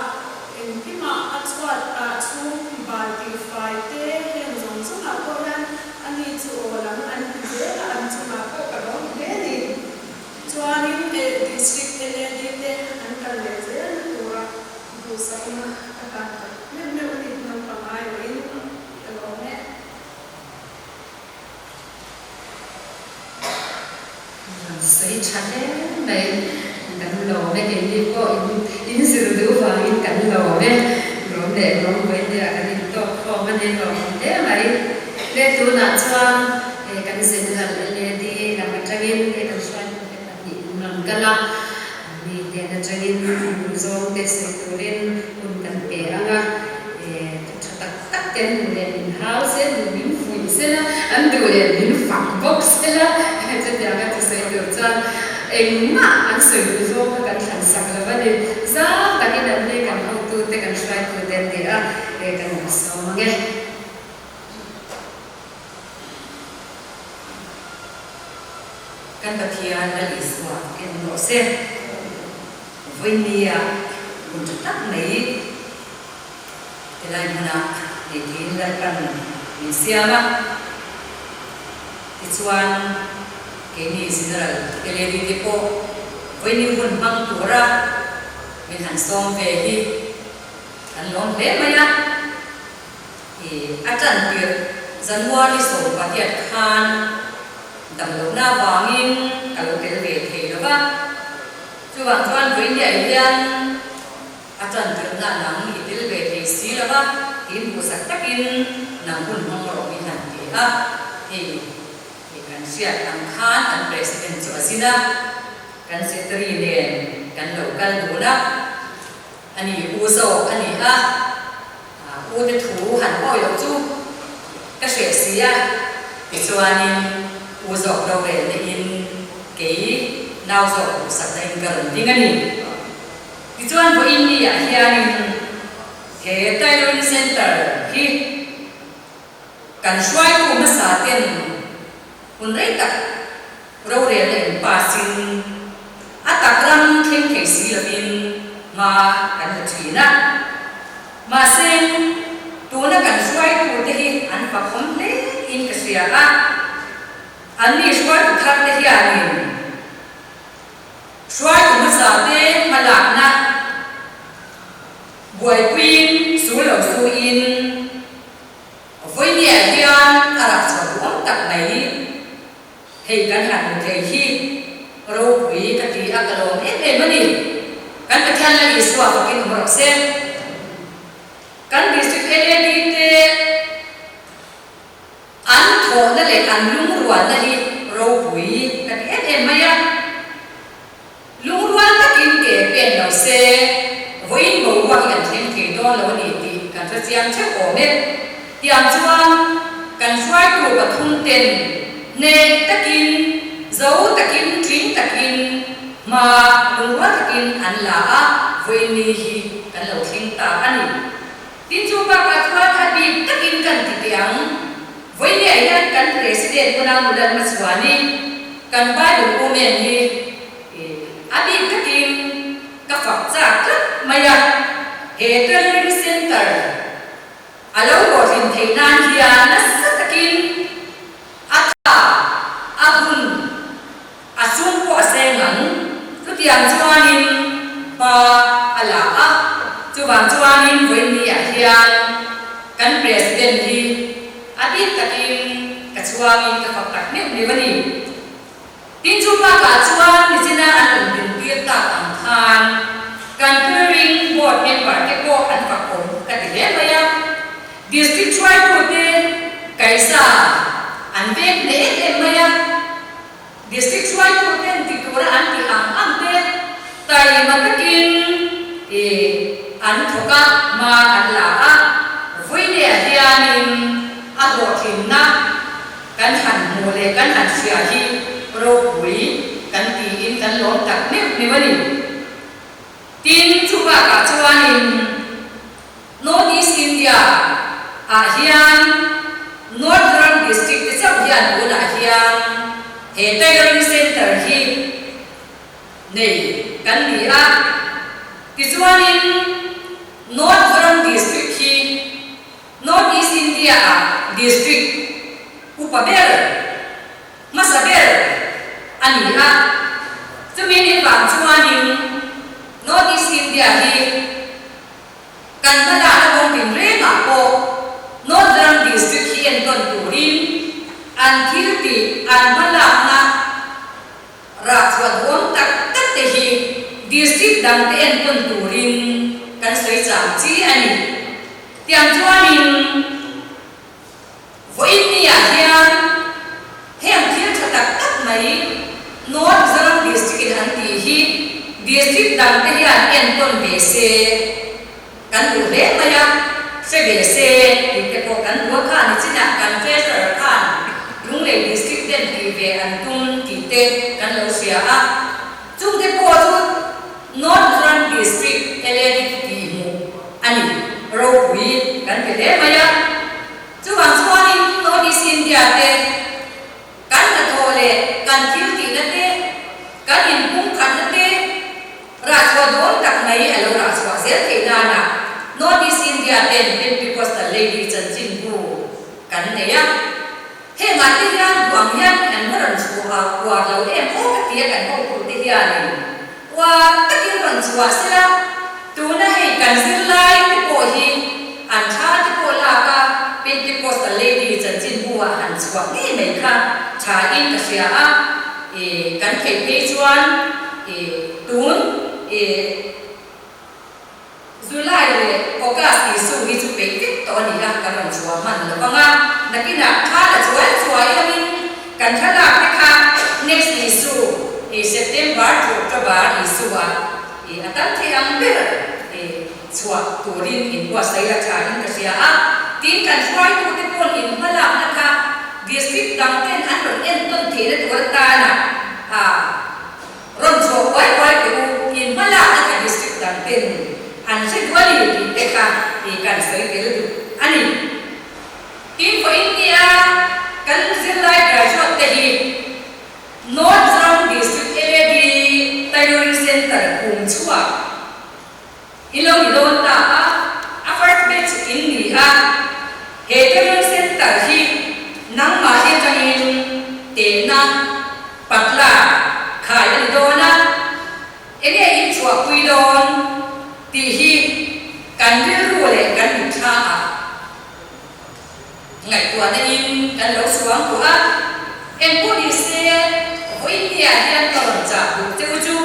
engkimah a chhuat ah chhung bal tih fai te heng zawng zawngah pawh hian ani chu aw lam an ti zel a, an chungah pawh ka lawm hle a ni. Chuanin District LAD te an kal leh zel na tura duhsakna ka tan tak meuh meuh a ni. Naupang aiawhin ka lawm e. Rawn sawi tha hle mai. Kan lawm e, keini pawh in in zir duh vangin kan lawm e. Lawm leh lawm vawinia kan intawk khawm a ni lawm hle mai. Le tunah chuan Kan General LAD lam atangin he kan hruaitute pahnih an rawn kal a, mi hnen atangin an zawng te sawi turin hun kan pe ang a, thu tha tak tak te an duh leh min hau se, duh min fuih sela, an duh leh min fak bawk sela, chutianga thu sawi tur chuan engmah an sawi duh zawng kha kan thlan sak lo a ni. Zau takin an ni kan hotute kan hruaitute an ni a, kan lo sawm ang e. Kan Pathian Lal Isua en rawh se. Vawinia hun tha tak mai helai hmuna nei theiin Lalpan min siam a. Tichuan keini General LAD te pawh vawiini hun hmang tura min han sawm ve hi kan lawm hle mai a. I a tan tirh January 18 khan damlohna avangin ka lo tel ve thei lo va, chuvang chuan vawiin hian a tan tirhna nang i tel ve thei si lo va, tiin duhsak takin nang hun hmang rawh min han ti a, hei hi kan hriat ang khan kan President chu a zin a, kan Secretary nen kan lo kal dun a. A ni, u zawk a ni a, u te thu han awi loh chu ka hreh si a, tichuanin u zawk rorel neihin kei Nau zawk duhsakna in ka rawn ding a ni. Tichuan vawiin ni ah hianin he Tailoring Centre hi kan hruaitu hmasa ten hun rei tak rorelna in pass in a tak ram thleng thei si lovin hma kan la thin a. Mahse, tuna kan hruaitute hi an fakawm hle in ka hria a, anni hruaitu thar te hianin hruaitu hmasa te hmalakna buaipuiin su lo suin vawinia hian a rah chhuah duhawm tak mai. Hei kan han hmu thei hi ropui ka ti a, ka lawm em em a ni. Kan Pathian Lal Isua fakin awm rawh se. Kan District LAD te an thawhna leh an lungrualna hi ropui ka ti em em mai a. Lungrual takin ke pen lo se, vawiin boruak hi kan thleng thei dawn lo a ni tih kan hre chiang theuh awm e. Tiang chuan kan hruaitu pathum ten hneh takin, zo takin, tling takin hma lungrual takin an la a, vawiin ni hi kan lo thleng ta a ni. Tin chu bakah chuan a bik takin kan ti teh ang. Vawinia hian kan President Unau Nulat Hmachhuani kan Bible Women hi a bik takin ka fak chak tlat mai a. He Tailoring Centre a lo hlawhtlin theih nan hian nasa takin a tha, a hun, a sum pawh a seng ang. Chutiang chuanin hma a la a, chuvang chuanin vawiinniah hian kan President hi a bik takin ka chhuangin ka fak tak meuh meuh a ni. Tin chu bakah chuan nichina an rawn dintir tak ang khan kan Clearing Board member te pawh an fak awm ka ti hle mai a. District hruaitute kaisa an vek hle em em mai a. District hruaituten ti tura an tih ang ang te taima takin i an thawk a, hma an la a, vawineah hianin a hlawhtlinna kan han hmuh leh kan han hria hi ropui kan tiin kan lawm tak meuh meuh a ni. Tin, chu bakah chuanin North East India ah hian North Ram District te chauh hian tunah hian he Tailoring Centre hi nei kan ni a. Tichuanin North Ram District hi North East India ah District upa ber, hmasa ber a ni a. Chumi ni vang chuanin North East India hi Kan hmalakna kawng tinrengah pawh Northern District hi entawn turin an thil tih an hmalakna rah chhuah duhawm tak tak te hi District dangte entawn turin kan sawi chang chi a ni. Tiang chuanin vawiin niah hian heng thil tha tak tak mai Northern District in an tih hi District dangte hian enkawn ve se kan duh hle mai a, hre ve se tih te pawh kan duh a kha nichinah kan Treasurer khan Lunglei District ten tih ve an tum tih te kan lo hria a, chungte pawh chu Northern District LAD tih hmuh a ni ropui kan ti hle mai a. Chuvang chuanin North East India te kan hnathawh leh kan thil tihna te, kan inpumkhatna te rahchhuah dawn tak mai a lo rahchhuah zel theih nana North East India ten Pentecostal Lady chanchinbu kan nei a. Hengah te hian duang hian an va rawn chhuah a, uar lo em aw ka tia kan hotute hianin uar takin rawn chhuah sela, tuna hei kan zirlai te pawh hi an thla te pawh lak a, Pentecostal Lady chanchinbu ah han chhuah ngei mai kha tha in ka hria a, i kan theih phei chuan i tun i. July leh August Isu hi chu peih vek tawh a ni a, kan rawn chhuah hman lo vang a, nakinah thla la chuai chuai langin kan thlalak te kha next Isu i September to October Isu ah i a tam thei ang ber i chhuah turin inbuatsaih la tha in ka hria a, tin kan hruaitute pawn in hmalakna kha district dang ten an rawn entawn theihna tur atana a. Rawn chhuah uai uai teh u, in hmalakna kha district dang ten an hre dual i tih te kha i kan sawi tel duh a ni. Tin vawiin nia kan zirlai graduate te hi North Mizoram District LAD Tailoring Centre kum chhuak i lo ni dawn ta a, a first batch in ni a, he Tailoring Centre hi nangmah hi atangin tehna patla khai a ni dawn a, enge in chhuahpui dawn tih hi kan rilru leh kan mitthla ah Ngaihtuahna in kan lo suang duh a, engpawh ni se vawiin niah hian ka rawn chah duh cheu chu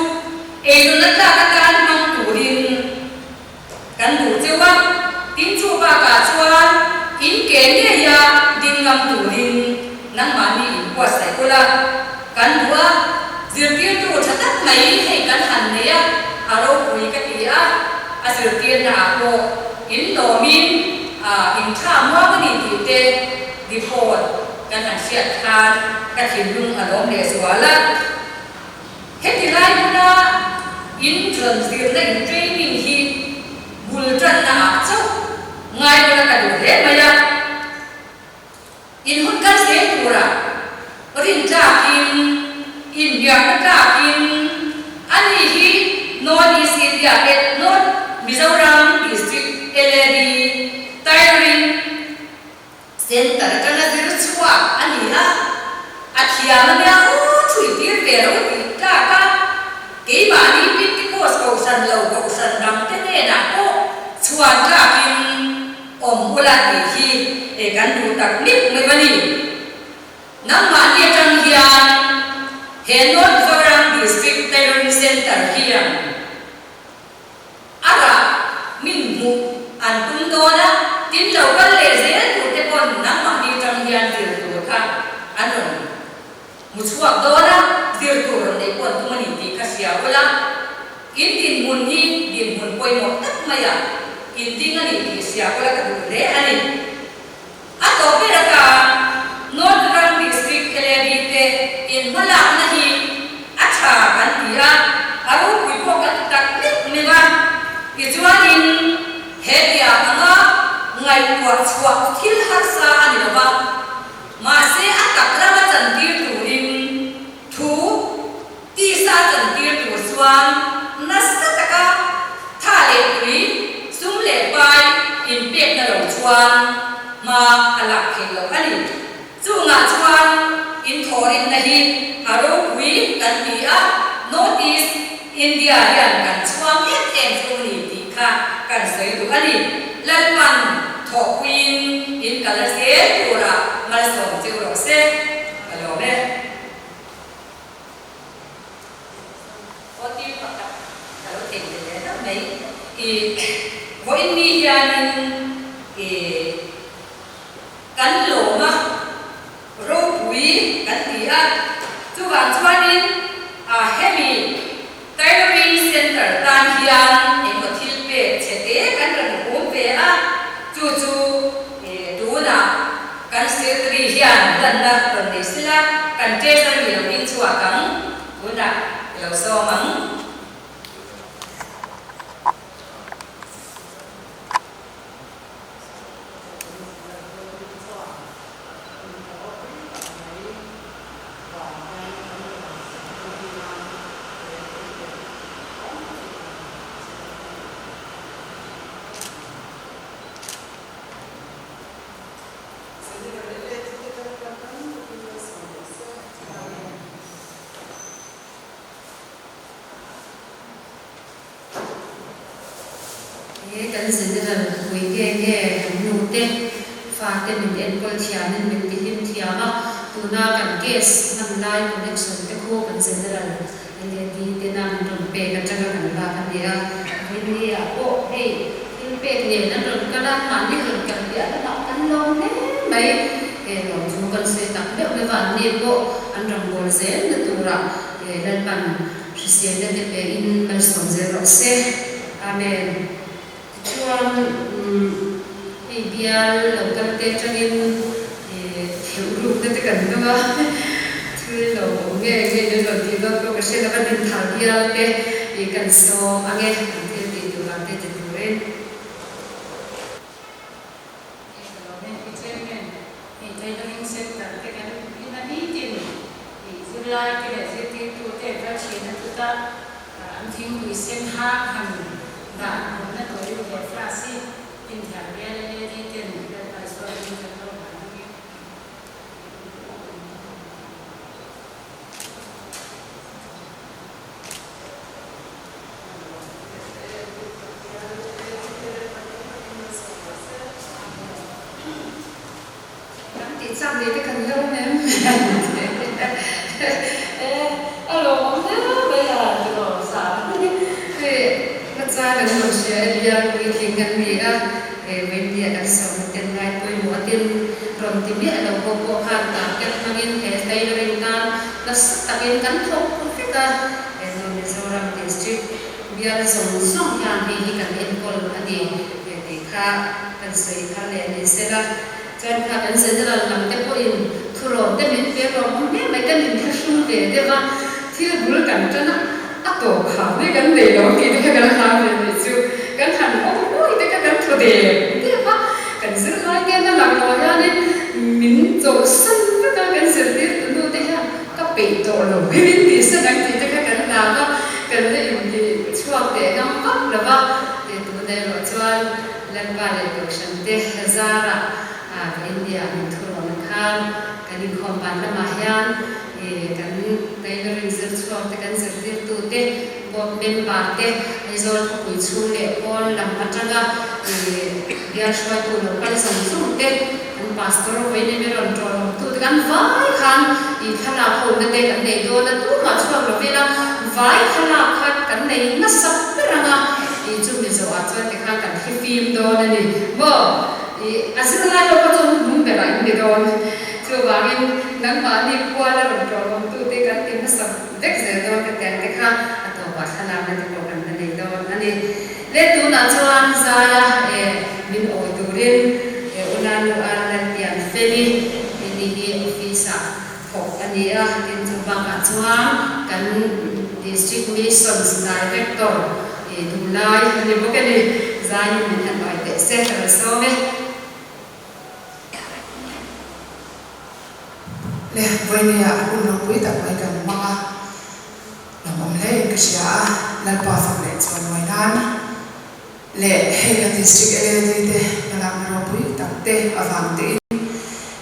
eizawnna tlak atan hmang turin kan duh cheu a, tin chu bakah chuan in ke ngeia ding ngam turin nangmahni in buatsaih ula kan duh a, zirtirtu tha tak mai hei kan han nei a, a ropui ka ti a, a zirtirna ah pawh in lawmin in tha muang a ni tih te report kan han hriat khan ka thinlung a lawm leh zual a. Heti lai huna in rawn zirna in training hi bul tanna ah chauh ngai ula ka duh hle mai a. In hun kal zel turah rin tlakin, inbiakna tlakin ani hi North East India at North Mizoram District LAD Tailoring Centre atanga zir chhuak a ni a, a thiam a nia aw thui tir ve lo tih tlak a, keimahni Pentecost kohhran lo kohhran dangte hnenah pawh chhuan tlakin Awm ula tih hi e kan duh tak meuh meuh a ni. Nangmahni atang hian he North Mizoram District Tailoring Centre hian a rah min hmuh an tum dawn a, tin lo kal leh zel tur te pawn nangmahni atang hian zir tur kha an rawn hmu chhuak dawn a, zir tur rawn neih pawh an tum a ni tih kha hria ula. In dinhmun hi dinhmun pawimawh tak maia in ding a ni tih hria ula ka duh hle a ni. A tawp ber atan North Mizoram District LAD te in hmalakna hi a tha kan ti a, a ropui pawh kan ti tak meuh meuh a. Tichuanin he tiang anga ngaihtuah chhuah thil harsa a ni lo va, mahse a tak lama chantir turin thu Tisa chantir tur chuan nasa taka tha leh tui, sum leh pai inpekna lo chuan hma a lak theih loh a ni. Chungah chuan inthawhrimna hi a ropui kan ti a, North East India hian kan chhuang em em chu ni tih kha kan sawi duh a ni. Lalpan thawhpuiin in kal a zel turah malsawm cheu rawh se. Ka lawm e. Aw tir pakhat ka lo thei ve leh deuh mai. I vawiin mi hianin i kan lawm a, ropui kan ti a, chuvang chuanin a hemi Tailoring Centre tan hian engmaw thil pek chhe te kan rawn hum ve a, chu chu i tunah Kan secretary hian lanna rawn nei sela, kan treasury lo ding chhuak ang, tunah i lo sawm ang. He kan General pui nge nge kan nu te fate min enkawl thiamin min tihlim thiam a, tuna kan gas hman lai connection te khu kan General LED tena min rawn pek atanga kan lak a ni a, Rinni ah pawh hei thil pek nen an rawn kal a, mahni rawn kal piah lamah kan lawm hle mai, he lawm chu kan sawi tak meuh meuh a, anni pawh an rawngbâwl zel na turah he Lalpan hriselna te pe in malsawm zel rawh se. Amen. Tichuan hei bial lo kal te atangin theuh rukna te kan dawng a. Thil lo awm nge nge in rawn tih dawn pawh ka hre lo va, Dinthar bial te i kan sawm ang e, an thil tih tur ang te ti turin. Hei ka lawm e, Pi Chairman, hei Tailoring Centre te kan ina nitin i zirlai te leh zirtirtu te kal thin a chuta an thingpui sen hang han dah hmunna tawih leh flask hi Dinthar bial LAD ten Lalpa Isua hming kan lo hlan ang e. Kan tih chak ve te kan lo nem e a lawmawm hle mai a tiraw sa hei hmachang kan rawn hria e bial puitling kan ni a he Wendy-a kan sawm ten ngai pawimawh atin rawn ti miah lo ho pawh khan target hmangin he tailoring tan nasa takin kan thawk vek a he nu Mizoram district bial zawng zawng hian hei hi kan enkawl a ni tih kha kan sawi thar leh ni sela. Chuan kha kan general lam te pawhin thurawn te min pe rawh awm hle mai kan inthlahrung ve deuh a, thil bul kan tan a, a tawp kham mai kan nei lo tih te kha kan hlau ve nih chu, kan han awm hawi te kha kan thaw dep dep a, kan zirlai te an a lang lo hianin min chawlhsan vek a, kan zirtir tu nu te hian ka peih tawh lo hi min tih san ang tih te kha kan hlau a, kan la intih chhuak teh ngam vak lo va, tuna erawh chuan. Lalpa leh Kohhran te zarah ka India min thurawn khan kan inkhawm ban lamah hian kan tailoring zir chhuak te, kan zirtirtu te, board member te, Aizawl khawpui chhung leh pawn lam atanga bial hruaitu lo kal zawng zawng te, kan pastor vawiin em rawn tawlawmtu te kan vai khan thlalak hona te kan nei dawn a, tumah chhuak lo vela vai thlalak kha kan nei nasa ber ang a. Tih chu Mizo ah chuan tikhan kan thli fim dawn a ni maw? Ih, a zir lai lo kha chuan hnung berah in ni dawn. Chuvangin nangmahni kuala rawn tlawmawmtute kan ti hmasa vek zel dawn ka tiang te kha a tawpah thlalakna te pawh kan la nei dawn a ni. Le tunah chuan Zaia e min awi turin e Unanu a Lalpian Feli ni hi office ah thawk a ni a, tin chu bakah chuan kan District Missions Director i duhlai a ni bawk a ni, zaiin min han awi teh se ka rawn sawm e. Le, vawinia hun ropui tak mai kan hmang a, lawmawm hle in ka hria a, Lalpa fak leh chuan mawi nan leh hei kan District LAD te hmalakna ropui tak te avang te in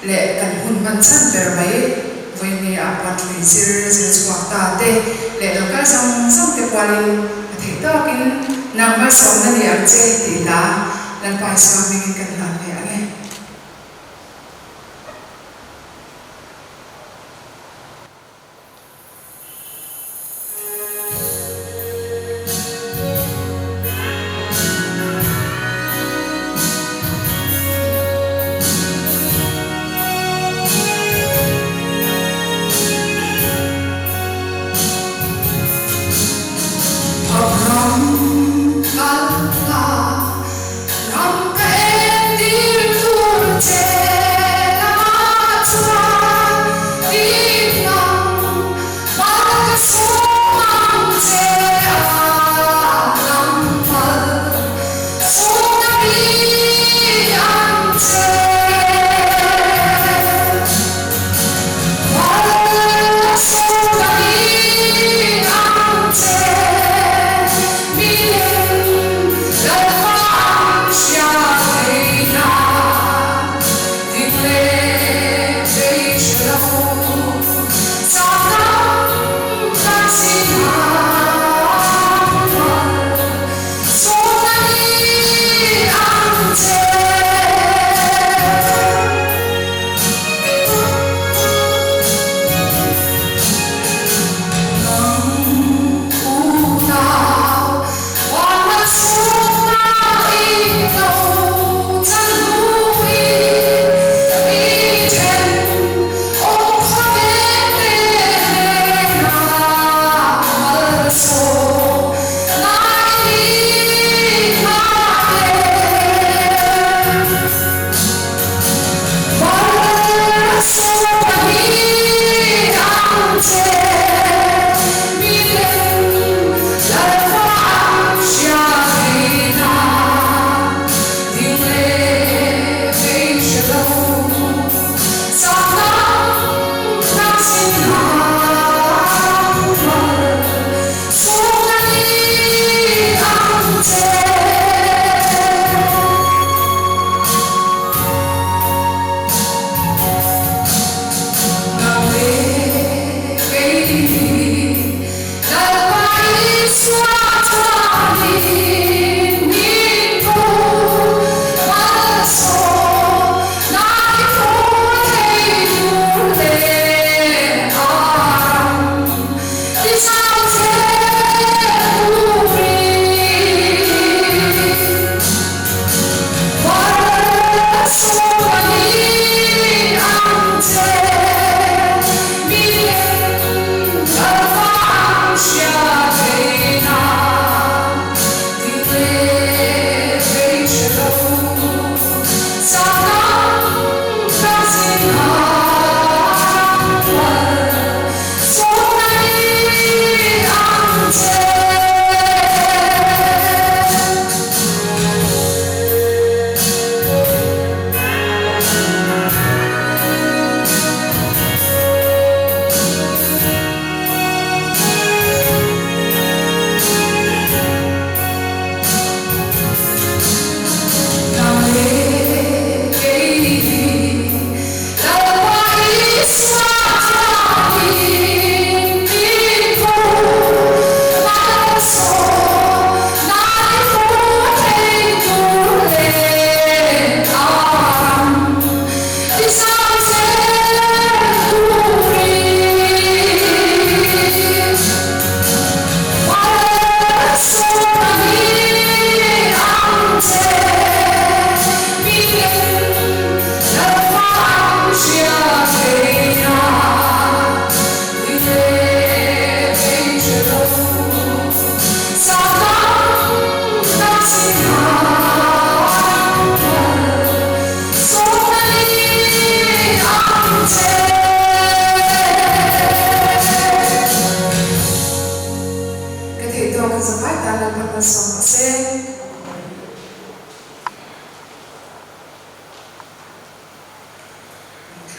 leh kan hun hman chhan ber mai vawinia puanthui zir zir chhuak ta te leh lokal zawng zawng te kualin a theih tawkin nang malsawmna ni ang che tih hla Lalpa Isua hmingin kan hlan ve ang e. Ram ka ram ka entir.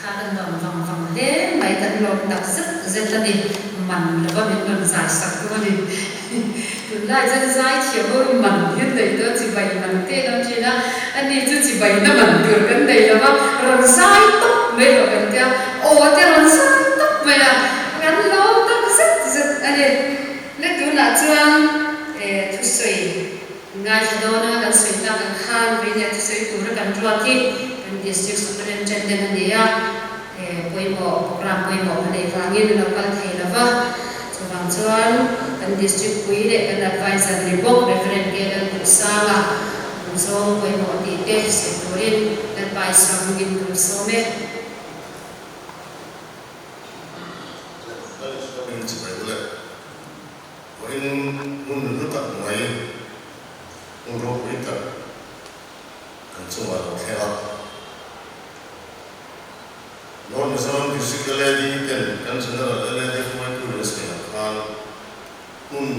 Ngaihthlak a nuam vang vang hle mai, kan lawm tak zet zet a ni. Man lova min rawn zai sak tu a ni. Tunlai chuan zai thiam ho hi man hi an nei tawh a, chibai man te an awm thin a, ani chu chibai na man tur kan nei lo va, rawn zai tawp mai rawh kan tia, aw te rawn zai tawp mai a, kan lawm tak zet zet a ni. Le tunah chuan thusawi Ngaithla dawna kan sawi tak ang khan Veinia thusawi tura kan ruat hi kan District Superintendent a ni a, pawimawh program pawimawh a neih vangin a lo kal thei lo va, chuvang chuan kan District pui leh kan Advisor ni bawk Reverend K Lalduhsanga zawng pawimawh tih te sawi turin Lalpa Isua hmingin kan sawm e. Lal Isua hmingin chibai u le. Vawiin hmun hlu tak mai, hmun ropui tak kan chungah lo thleng a. North Mizoram District LAD ten kan General LAD hruaitu leh sawi ang khan hmun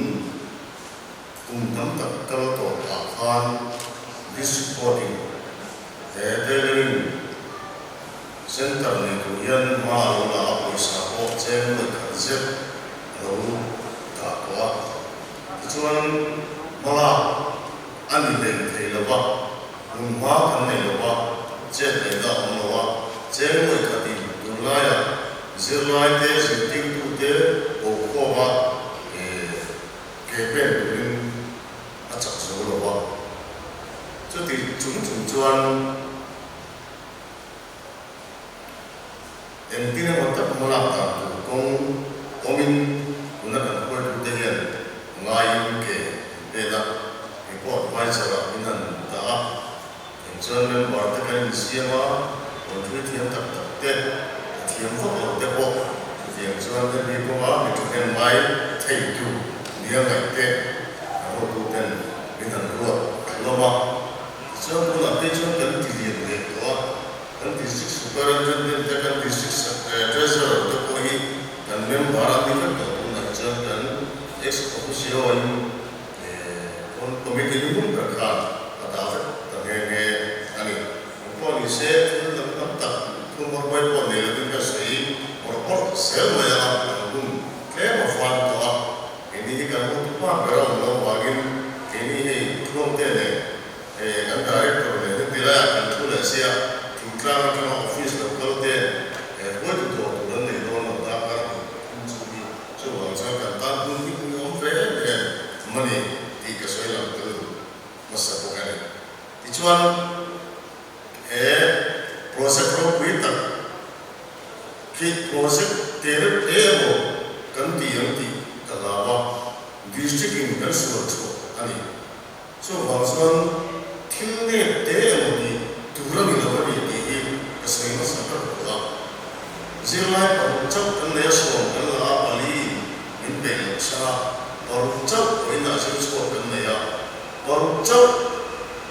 kum tam tak kal tawh ah khan District Board in he Tailoring Center nei tur hian hma a lo la a, pawisa pawh cheng nuaih khat zet a lo dah tawh a, tichuan hmalak a ni hleng thei lo va, hmun hma kan nei lo va, chet ngaihna a awm lo a, cheng nuaih khatin tunlaiah zirlai te zirtirtu te bokhawm a ke pen turin a chak zo lo va, chuti chung chung chuan. Engtin emaw tak hmalak dan tur kawng awmin tuna kan hruaitute hian ngaiin ke an pet a, kei pawh adviser ah min han dah a, eng chuan member te kan insiam a, rawn thui thiam tak tak te, a thiam vak lo te pawh chutiang chuan hemi kawnga mi thahnem ngai thei tu nia ngaih te kan hotuten min han ruat hlawm a. Tichuan tunah phei chuan kan ti lian leh tawh a, kan District Superintendent te, kan District Treasurer te pawh hi kan member an ni vek tawh tunah chuan kan ex officio in committee ni hmun ber khan a dah vek ta nghe nghe a ni. Eng pawh ni se thil dang tam tak thu hmawrhmai pawh nei lovin ka sawi mawrh mawrh zel mai a, kan hun tlem a van tawh a. Keini hi kan hotu pa ber a awm loh vangin keini hei Tluangte leh kan Director leh heti laiah kan thu leh sia, thingtlang atanga office lo kal te hruaitu dawr tur an nei dawn lo ta kar hnih thum chu hi chuvang chuan kan tan hun hi pui awm ve em em mani tih ka sawi lang tel duh hmasa bawk a ni. Tichuan he project ropui tak Khi project te reuh hle emaw kan ti ang tih ka hlau a, district in kan sual chhuah a ni. Chuvang chuan thil nep te emaw tih tur a ni lo a ni tih hi ka sawi hmasa ber tawh a. Zirlai paruk chauh kan nei a sawm kan la a, pali in min peih loh san a, paruk chauh vawiinah zir chhuak kan nei a, paruk chauh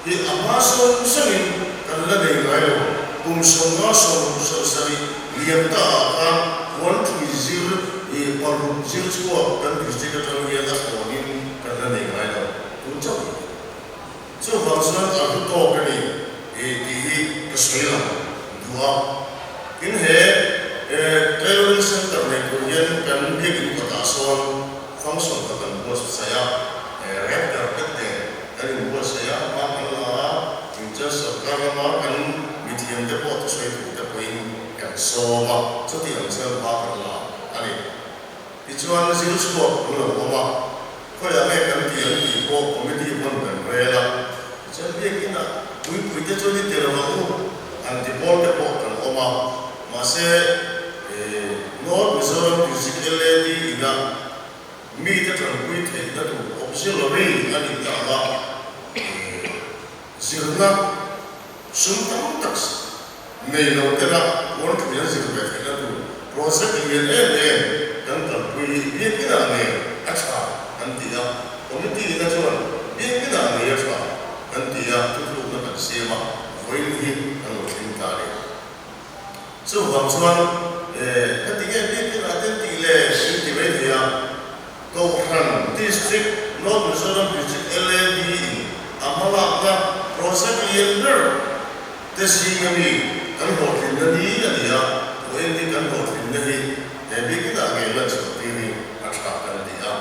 hi a hma sawng sawngin kan la nei ngai lo. Kum 50 70 liam ta ah khan puanthui zir ih paruk zir chhuak kan district atang hian a thlawnin kan la nei ngai lo. Tun chauh hi. Chuvang chuan a hlu tawk a ni ih tih hi ka sawi lang duh a. Tin he tailoring center nei tur hian kan biakin kawtah sawn function kha kan buatsaih a, red carpet nen kan inbuatsaih a, hma kan la a, tin chuan sorkar lama kan mithiam te pawh thusawi tur te pawhin kan sawm a, chuti ang chuan hma kan la a ni. Tichuan zir chhuak an lo awm a, khawiah nge kan ti ang tih pawh committee pawn kan rel a, tichuan biakinah puipui te chuan i ti lo ang u an ti pawl te pawh kan awm a, mahse North Mizoram District LAD inah mite tanpui theihna tur auxiliary a nih ta ang a, zirna sum tam tak nei lo tena puanthui an zir ve theihna tur project lian em em kan kalpui hi biakinah ngei a tha kan ti a, committee ina chuan biakinah ngei a tha kan ti a, thuthlukna kan siam a, vawiin hi kan lo thleng ta a ni. Chuvang chuan heti nge biakinah te tih leh in ti mai thei a, Kohhran District, North Mizoram District LAD in a hmalakna project lian ber. Te zinga mi kan hlawhtlinna ni a ni a, vawiin hi kan hlawhtlinna hi he biakina ngei lan chhuah tir hi a tha kan ti a,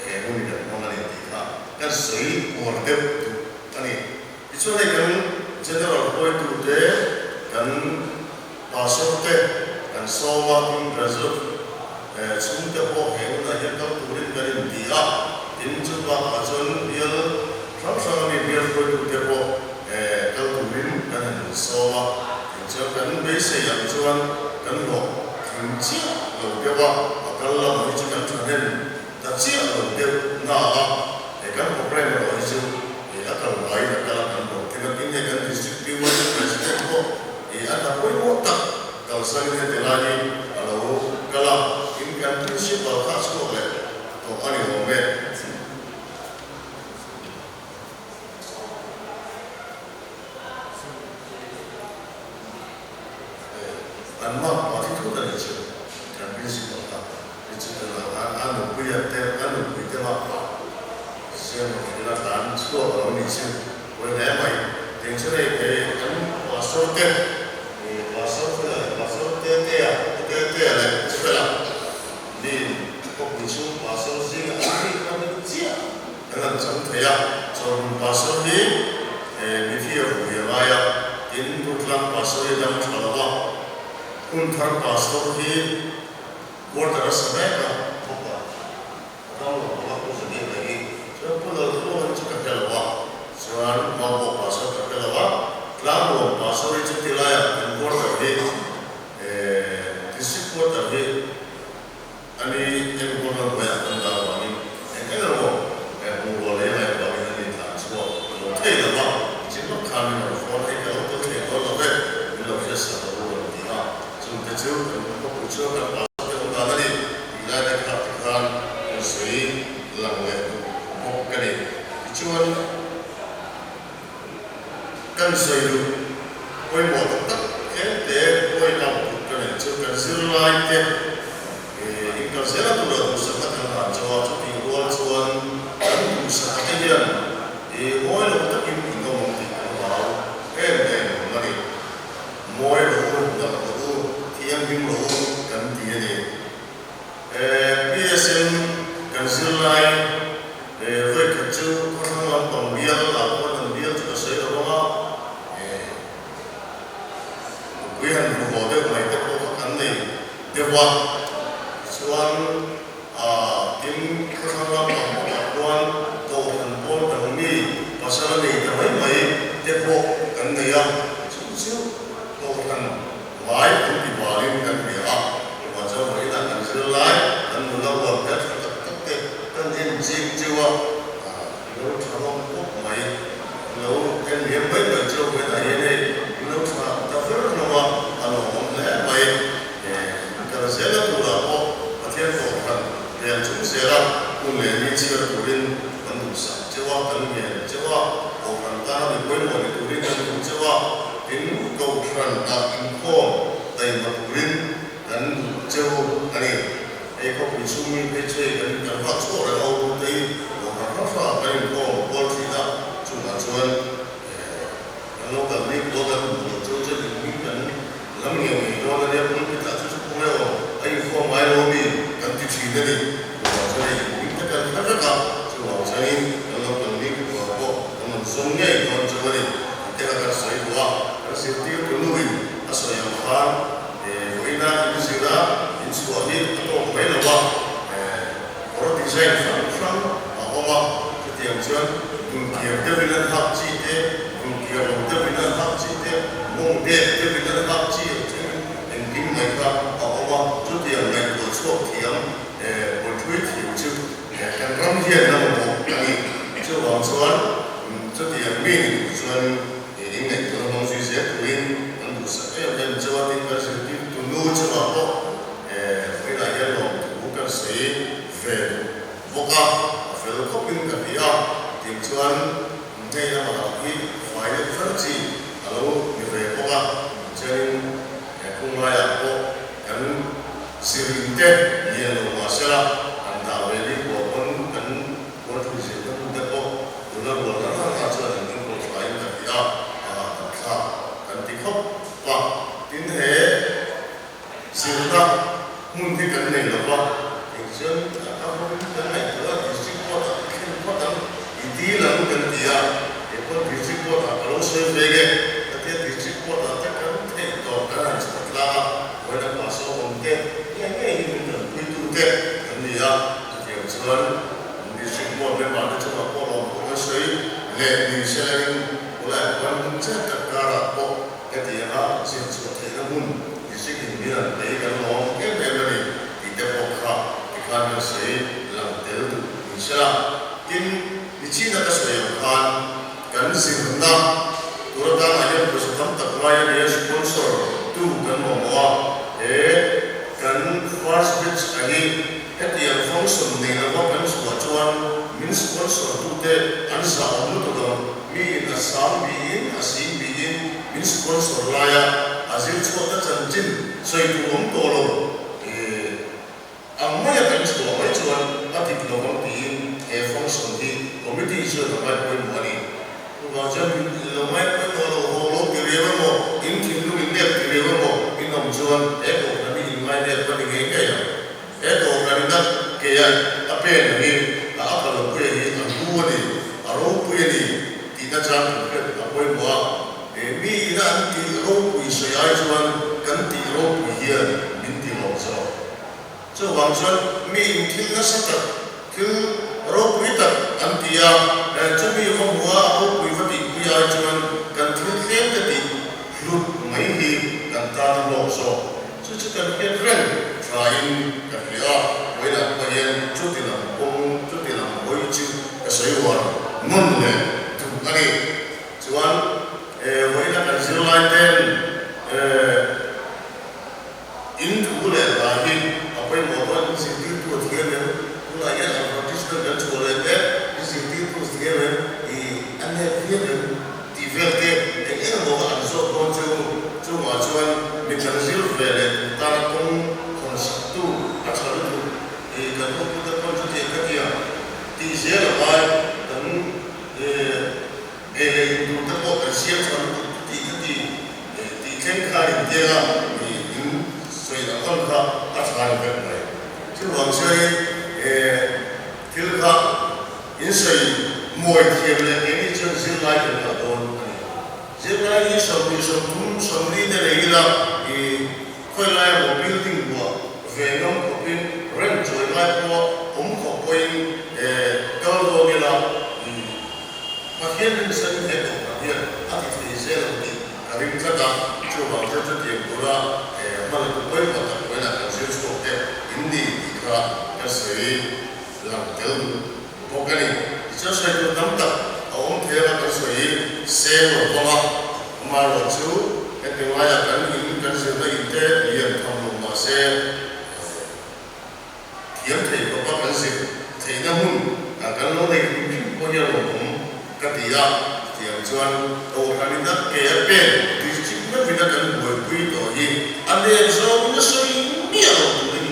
he hun kan hmang a ni tih kha kan sawi uar deuh duh a ni. Tichuan hei kan General hruaitute, kan Pastor te kan sawm a, tin Reserve chhungte pawh he hunah hian kal turin kan inti a, tin chu bakah chuan bial hrang hrang a mi bial hruaitute pawh kal turin kan han insawm a, tin chuan kan beisei ang chuan kan hlawh tling chiah lo deuh a, a kal lamah hi chu kan thahnem ta chiah lo deuh na a, he kan programme erawh hi chu a kal ngaiin a kal a kan hlawh tling a, tin hei kan District PYD President pawh a hna pawimawh tak kalsanin heti lai hi a lo kal a, tin kan Principal kha a chhuak leh tawh a ni awm e. An mak pa thi thut a ni chu kan principal kha ni chu tunah khan a nupui a te a nupui te mak pa siam ang in a tlan chhuak lo ni chu pawi hle mai teng chu hei kei kan pastor te pastor fela leh pastor te te a pu te te a leh pu fela mi khawpui chhung pastor zinga an nih kha ni chiah. Kan han chang thei a, Chawlhmun Pastor hi mithi a vui a ngai a, tin Durtlang Pastor hi dam tha lo a, Hunthar Pastor hi quarter a sa mek a, bawk a, a dam lo bawk a, Pu Zaniah leh hi chuan Pu Laltluanga hi chu ka hre lo a, chuan Mamawh Pastor ka hre lo a, Tlangnuam Pastor hi chu tilaiah kan quarter hi District quarter hi A ni, enkawl na hnuaiah kan dah vangin eng eng emaw bungrua lei ngaih vangin a ni tlan chhuak ka lo thei lo va, chin lawk khan min rawn phone hei ka lo tel thei dawn lo ve, min lo hriat sak lo rawn ti a, chungte chu kan khawpui chhuak kan pastor te awm dan a ni tih lai te kha tikhan kan sawi lang leh duh bawk ka ni. Tichuan. Kan sawi duh pawimawh tak tak tlem te point out duh ka neih chu kan zirlai te inkal zela tura duhsakna kan han cho a, chutih rual chuan kan duhsakna te hian mawi lo takin in awm ang tih kan hlau em em a ni. Mawi rawh u, nalh rawh u, thianghlim rawh u kan ti a ni. PSM kan zirlai vawikhat chu khawthlang lampang bial ah pawh an bial chu ka sawi lo vang a, nupui han hmu haw deuh mai te pawh kha kan nei deuh a, chuan tin khawthlang lampang bawkah khuan kohhran pawl dang mi pasal a nei ta mai mai te pawh kan nei a, chu chu kohhran Vai an ti valin kan hria a, chuvang chuan vawiinah kan zir lai, kan nula rual hmel tha tak tak te kan en chik cheu a, lo tha rawng pawp mai, lo en liam mai mai cheu vawiinah hian hei in lo tha ta fer hlawm a, a lawmawm hle mai. Kal zela turah pawh Pathian kohhran rel chung zela hun leh ni chhiar turin kan duhsak cheu a, kan ngen cheu a, kohhran tana mi pawimawh ni turin kan duh cheu a, Tin, kohhran ah inkhawm taima turin kan duh cheu a ni. Hei khawpui chhung mi phei chu hei kan kan vak chhuak reng a, utute hi kohhran hrang hrangah kan inkhawm kual thin a, chungah chuan kan lo kal bik pawh kan duh loh cheu chuan inhming kan lam ngei ngei dawn a nia, pulpit ah chu chu kawng emaw a inkhawm ngai lo ami kan ti thin a ni. Chuvang chuan hei inhming te kan hre vek a, chuvang chuanin kan lo kal bik pawh kan rawn zawng ngei dawn cheu a ni. Te kha kan sawi duh a, kan zirtirtu nuin a sawi ang khan vawiina in zira in chhuah hi a tawk mai lo a, kawr design hrang hrang a awm a, chutiang chuan dulkiar deuhin an hak chi te, dulkiar lo deuhin an hak chi te, mawng dek deuhin an hak chi ang thlengin engkim mai kha a awm a, chutiang ngaihtuah chhuak thiam pawlthui thiam chu kan ram hian a mamawh a ni. Chuvang chuan chutiang mi ni tur chuan inngaihtuahna hmang zui zel turin kan duhsak em em chu a, tin kan zirtirtu nu chungah pawh vawiinah hian lawmthu kan sawi ve duh bawk a, a fel khawpin ka hria a, tiang chuan hei amah hi fai deuh fer chi a lo ni ve bawk a, chuanin khunglaiah pawh kan zirinte lian lo mahsela an dah ve bik rual pawn kan Puan thui zirna hmun te pawh nula rual rang rang ah chuan an enkawl tha in ka hria a, kan thlak kan khawp a. Tin he zirna hmun hi kan nei lo va, eng chuan a hmun kan ngaihtuah a, District Court ah ka thlen phawt ang, i dil ang kan ti a, kei pawh District Court ah ka lo sawi ve nge ka tia District Court ah te kan theih tawh kan han chhuah tlang a, vawiin a pastor awm te ngei ngei hi min tanpuitu te an ni a, chutiang chuan District Board member te chungah pawh lawmthu kan sawi leh ni selangin khawlai khuan hmun chet tak karah pawh Hetianga zir chhuah theihna hmun District in min an lei kan lawm em em a ni tih te pawh kha tikhan kan sawi lang tel duh ni sela. Tin, nichina ka sawi ang khan kan zirna tur atangah hian pawisa tam tak ngai a nia, sponsor tu kan mamawh a, he kan first batch a hi hetiang function nei lova kan chhuah chuan min sponsor tute an zah awm lutuk ang. Miin a sang biin a sing biin min sponsor laia a zir chhuahna chanchin sawi tur awm tawh lo ang maia kan chhuah mai chuan a dik lo ang tiin he function hi committee chuan a ngai pawimawh a ni. Chuvang chuan min lo ngai pawimawh lo haw lo ti riau emaw, in thinlung in nep ti riau emaw in awm chuan he kohhran hi in ngai nep a ni ngei ngei ang. He dawhkan ina keia a pen hi a a kalpuia hi a hlu a ni, a ropui a ni tihna chang kan hriat a pawimawh a. He mi ina an tih ropui sawi ai chuan kan tih ropui hian min ti lawm zawk. Chuvang chuan mi in thil nasa tak, thil ropui tak an ti a, chumi va hmu a, a ropui va tihpui ai chuan kan thil tlem te tih hlut mai hi kan tan a hlawk zawk. Chu chu kan hriat reng thain ka hria a, vawiinah pawh hian chuti lam kawng, chuti lam hawi chu ka sawi uar nawn leh duh a ni. Chuan vawiina kan zirlai ten in thu leh hla hi a pawimawh dawn, in zirtirtu a thiam em? Tunah hian advertisement kan chhuah leh mek, in zirtirtu a thiam em? Ih a nep viau em? Tih vel te eng eng emaw an zawt dawn chu chungah chuan mi dang zir ve leh tur tana kawng khawn saktu a tha lutuk i kan hotute pawn chu thei ka tia tih zel a ngai kan ei leh in tur te pawh kan siam tha lutuk chu tih ka ti tih thleng khan in tiang a i in sawi ang ang kha a tha ni vek mai. Chuvang chuanin thil kha In sawi mawi thiam leh keini chuan zirlai kan ngah dawn a ni. Zirlai hi 20, 30, 40 te nei ila i khawi lai emaw building buah ve ngam khawpin rent chawi ngai pawha awm khawp pawhin kal dawn ila i Pathian rinsan he kohhran hian a ti thei zel ang tih ka ring tlat a. Chuvang chuan chutiang tura hmalatu pawimawh tak vawiinah kan zir chhuak te in ni tih kha ka sawi. Lang tel duh bawk a ni. Tichuan sawi tur tam tak a awm thei anga kan sawi seng lo vang a, amaherawh chu heti laiah kan in kan zirna in te lian tham lo mah se thiam thei khawpa kan zir theihna hmun kan lo nei hrim hrim pawh hi a lawmawm ka ti a. Chutiang chuan Kohhran in a ke a pen district meuhin a kan buaipui tawh hi a nen zawng nasa miah lo turin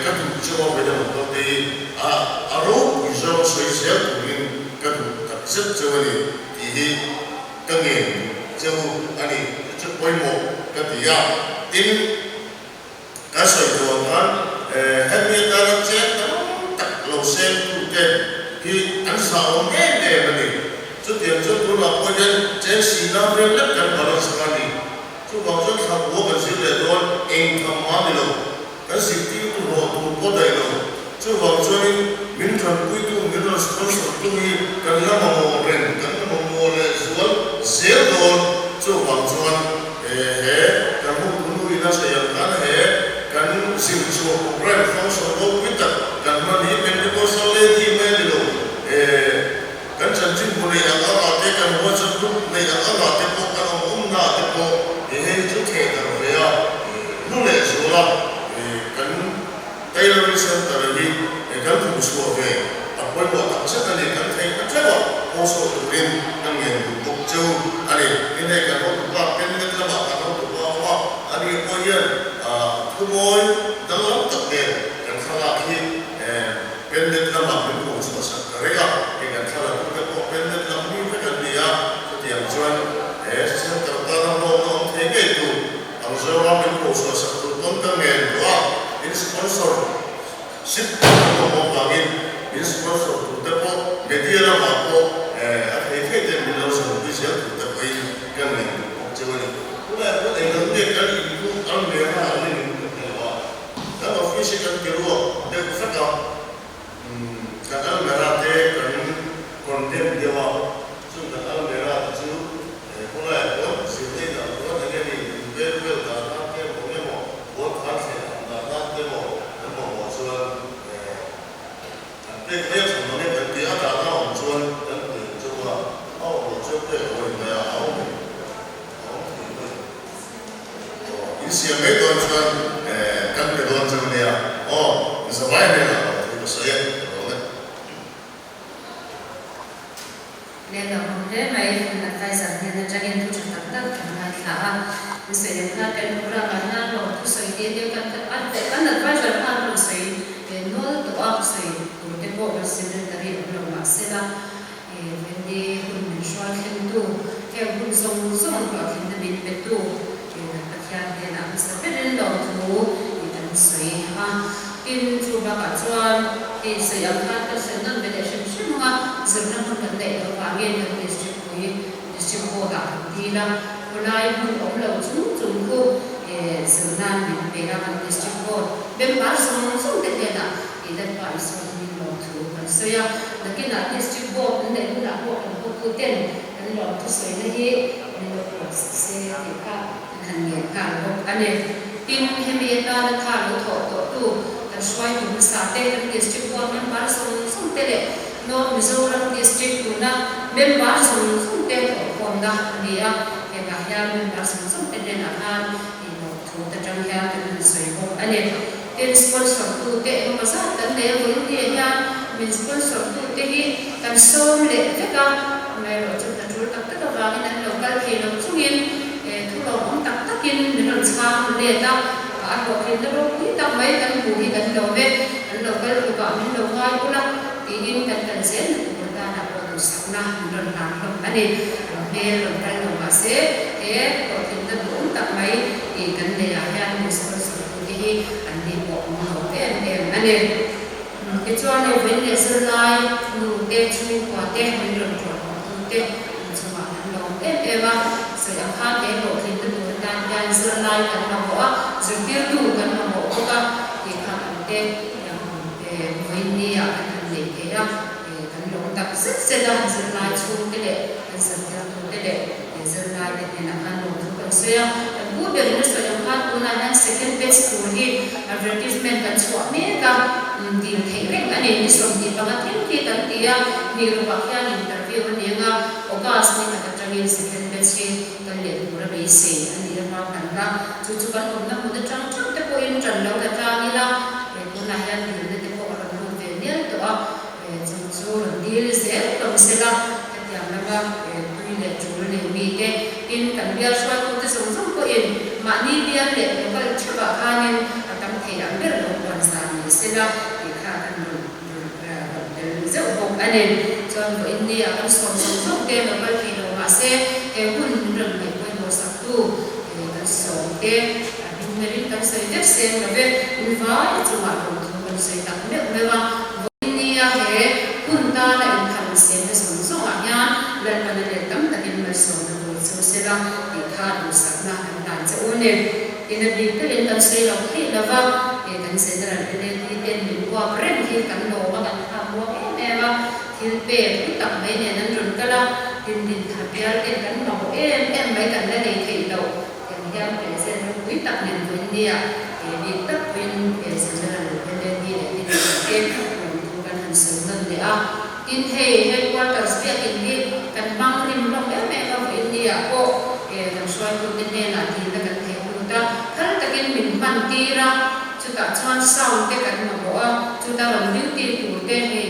ka duh chu a vawiin a rawn kal te hi a a ropui zawng sawi zel turin ka duh tak zet cheu a ni tih hi ka ngen duh cheu a ni. Chu chu pawimawh ka ti a. Tin, kan sawi duh ang khan hemi atana cheng tam tak lo seng tute hi an zahawm em em a ni. Chutiang chuan tunah pawh hian cheng sina vel lek kan balance kha a ni. Chuvang chuan thla bua kan zir leh dawn eng tham mah ni lo, kan zirtirtu hlawh tur pawh daih lo. Chuvang chuanin min tanpuitu, min rawn sponsor tu hi kan la mamawh reng, kan la mamawh leh zual zel dawn. Chuvang chuan he kan hawktu nu ina sawi ang khan he kan zir chhuah program function ropui tak kan hman hi Pentecostal lady mai a ni lo. Kan chanchin hmu nei ang anga te, kan WhatsApp group nei ang anga te pawh, kan awm awmna te pawh he hei chu theh darh ve a, hnu leh zual a, kan Tailoring Centre hi kan thum chhuah ve a pawimawh tak zet a ni, kan theihna theuh a haw sawh turin kan ngen duh bawk cheu a ni. Tin hei kan hotupa Pennet lamah kan hotupa a awm a, ani pawh hian thumawi danglam tak nen kan thlalak hi Pennet lamah min kawng chhuah sak ta reng a, hei kan thlalak te pawh Pennet lam mi vek an ni a, chutiang chuan he Centre tana hlawkna awm thei. Lalpa min pawhchhuah sak tur pawn ka ngen duh a, in sponsor ship kan mamawh vangin min sponsor tur te pawh media lamah pawh a thei thei ten min lo zawmpui zel tur te pawhin ka ngen duh bawk cheu a ni. Tunah pawh englo nge kan inpu an mera an in ka hre lo a, kan office hi kan ti ruak deuh vek a, kan almera te kan condemn deuh a, chung kan almera te chu khawlaiah chuan zirna inah chuan eng nge ni in vel vel dan nan te emaw eng emaw bual khan thleh ang dan nan te emaw kan mamawh chuan kan pek mai a tha mang e kan ti a, dahna a awm chuan kan pe chauh a, a awm loh chuan pek a awm mai a, a awm em? A awm thei mai. Aw, in siam mai dawn chuan kan pe dawn chauh ania. Aw, in zavai hnenah lo thu ka sawi e, ka lawm e. Leh lo awm hle mai, kan advisor hnen atangin thu tha tak tak kan ngaithla a, in sawi ang khan kan program ah hian lo thu sawi te te kan kan advisor khan rawn sawi nual tawh a, sawi tur te pawh kan secretary awm lo mahsela Wendy hun min hruai thlengtu, heng hun zawng zawng hlawhtlinna min petu kan Pathian hnenah hmasa berin lawmthu kan sawi a. Tin, chu bakah chuan hei sawi ang khan kan sawi nawn ve leh hrim hrim ang a, zirna hmun kan neih loh vangin kan district pui, district board ah kan dil a, khawlai hmun awm lo chung chung khu zirnain min pe a, kan district board member zawng zawng te hnenah i Lalpa Isua hmingin lawmthu kan sawi a, nakinah district board an neih hunah pawh kan hotu ten kan lawmthu sawina hi min lo puan sak se tih kha kan han ngen nghal bawk a ni. Tin, hemi atana tha lo thawh tawhtu kan hruaitu hmasa te, kan district board member zawng zawng te leh North Mizoram district tuna member zawng zawng te thawhkhawmna a ni a, hengah hian member zawng zawng te hnenah khan lawmthu te tang hian kan han sawi bawk a ni. Tin, sponsor tute engemaw zat kan nei a, vawiin ni ah hian min sponsor tute hi kan sawm leh vek a, amaherawhchu hna tul tak tak avangin an lo kal thei lo chungin thu lawmawm tak takin min rawn chhang let a, a hlawhtlinna ropui tak mai kan hmuh hi kan lawm e, an lo kal tlukah min lo ngai ul a tiin kan kal zel na tur danah pawh duhsakna min rawn hlan hlawm a ni. An hmel rawn kal lo mahse he hlawhtlinna duhawm tak mai kan neihah hian min sponsor tute hi an ni pawh an lawm em em a ni. Tichuan hei vawiin leh zirlai nu te chhungkua te min rawn ṭuan haw tu te an chungah kan lawm em em a, sawi ang khan he hlawhtlinna tur atan hian zirlai kan mamawh a, zirtirtu kan mamawh bawk a tih kha kan te vawiin ni ah kan han neih thei a, kan lawm tak zet zet a, zirlai chhungte leh kan zirtirtu te leh zirlai te hnenah khan lawmthu kan sawi a, kan pu berin a sawi ang khan tunah hian second batch tur hi advertisement kan chhuah mek a, dil theih reng a ni, ni 25 thleng khi kan ti a, ni rukah khian interview a ni ang a, August ni khat atangin second batch hi kan leh tur a beisei a ni a hma kan la, chu chu kan awmna hmun atang theuh te pawhin tan lo la tlang ila, tunah hian dilna te pawh a rawn lut ve mial tawh a. Chu chu rawn dil zel hlawm sela, hetiang lama tui leh tul nei mite, tin kan bial hruaitute zawng zawng pawhin mahni bial leh local theuhah khanin a tam thei ang ber lo puan zan ni sela tih kha kan rawn rawn tel zeuh bawk a ni. Chuan vawiin nia kan sawm zawng zawng te local thei lo mahse he hun min rawn ngaih pawimawh saktu kan sawm te a hming berin kan sawi vek seng lo ve, in vai chungah lawmthu kan sawi tak meuh meuh a. India he hun tana inthlan siamna zawng zawngah hian Lalpana leh tam takin malsawmna tur chu sela tih kha duhsakna kan hlan che u ni. Ina bik takin kan sawi lo theih lo va, he kan General LAD ten min uap reng hi kan lawm a, kan thlak muang em em a, thil pek hlu tak mai nen an rawn kal a, tin din tha bial ten kan mamawh em em mai kan la nei theih loh tiang hian present ropui tak nen vawiin nia he bik tak pawhin he General LAD leh din tha te lawmthu kan han sawi nawn leh a. Tin hei headquarters biakin hi kan hmang rim hlawm em em a, vawiin nia pawh kan hruaitute hnenah dilna kan thei lut a, phal takin min hman tir a, chutah chuan sound te kan mamawh a, chuta rawn duty tur te hei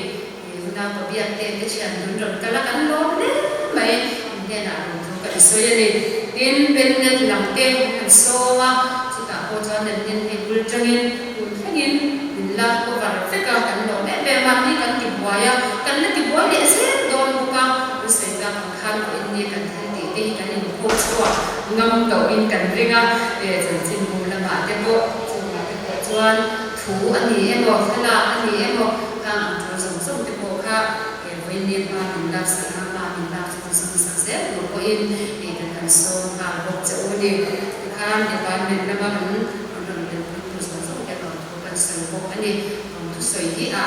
Nuna ka biak te te thian dun rawn kal a, kan lawm hle mai, in hnenah lawmthu kan sawi a ni. Tin, pennet lam te an han sawm a, chutah pawh chuan an nin hei bul tangin tun thlengin min la cover vek a, kan lawm em em a, ni kan ti buai a, kan la ti buai leh zel dawn bawk a, kan sawi tak ang khan vawiin ni kan thil tih te. te hi kan inphuak chhuak ngam tawhin kan ring a, chanchinbu lamah te pawh chungah te pawh chuan thu a ni emaw, thlalak a ni emaw, khang ang tul zawng zawng te pawh kha vawiin hma min laksak a, hma min lak chu zawng sak zel tur pawhin kan han sawm nghal bawk che u a ni. Tikhan department lama kan rawn belpui tur zawng zawng te rawn thu kan sawi bawk a ni. Lawmthu sawi hi a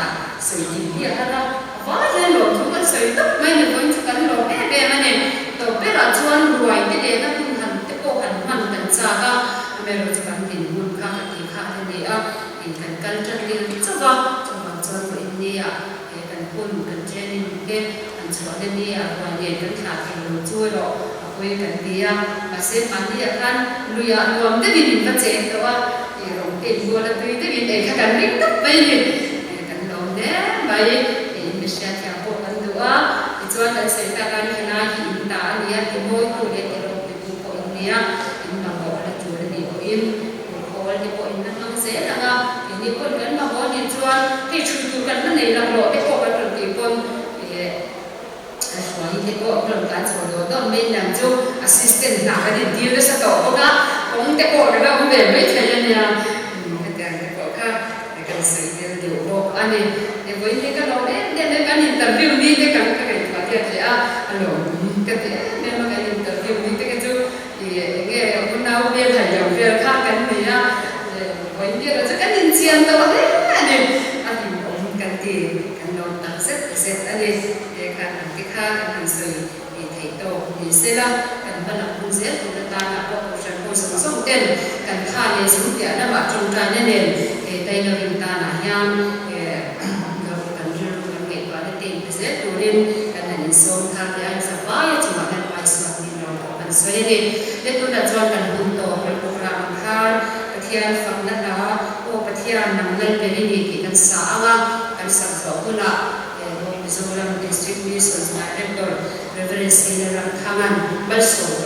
sawi dim hi a har a, a vai hian lawmthu kan sawi tawp mai ni vawiin chu kan lawm em em a ni. Tawp berah chuan ruai te lehna hun han te pawh han hman kan chak a, amaherawhchu kan dinhmun kha ka tih kha a ni a, in kan kal tan lil chauh a, chuvang chuan vawiin nia he kan hun kan training te han chhuahna nia ruai nen kan thlah thei lo chu erawh a pawi kan ti a, mahse mahni ah khan luiah nuam deuhin in va cheng tawh a, i rawng te in bual a tui deuhin ei kha kan ring tawp mai a ni, kan lawm hle mai, in mi hriatthiam pawh kan duh a, tichuan kan sawi tak a helai hi in ta a nia ti mawitu leh ti ropui pawh in nia, in mamawh la tur a nih pawhin khawl te pawh in la hmang zel ang a, keini pawn kan mamawh a nih chuan hei chhui tur kan la nei laklawh te pawh kan rawn tih pawn A hruai te pawh rawn tlan chho dawn dawn mai niang chu assistant hna kan intir nasa tawh bawk a, kawng te pawh kan la awm ve mai thei a nia, hetiang te pawh kha kan sawi tel deuh bawk a ni. Vawiin hi ka lawm em em e, kan interview ni te kan ka ngaihtuah riat leh a, a lawm ka ti em em a, kan interview ni te kha chu eng nge unau hmel hai lo vel kha kan ni a, vawiin hi erawh chu kan inchian tawh hle a ni, a hlimawm kan ti. Kan lawm tak zet zet a ni. He khan ang te kha kan han sawi ve theih tawk ni se la, kan hma lam hun zel tur atana pawh Kohhran ho zawng zawng ten kan tha leh zung piah lamah tawngtaina nen he tailoring tanah hian kan rilru kan ngaihtuahna te inpe zel turin kan han insawm thar leh a, inzavai a chungah hian Paisuan min lo pawh kan sawi a ni. Le tunah chuan kan hun tawh kan program ang khan Pathian fakna hla Aw Pathian nang lal ber i ni tih kan sa ang a, kan sak zawh hunah Mizoram District Missions Director Rev. Senior Ramthangan malsawm.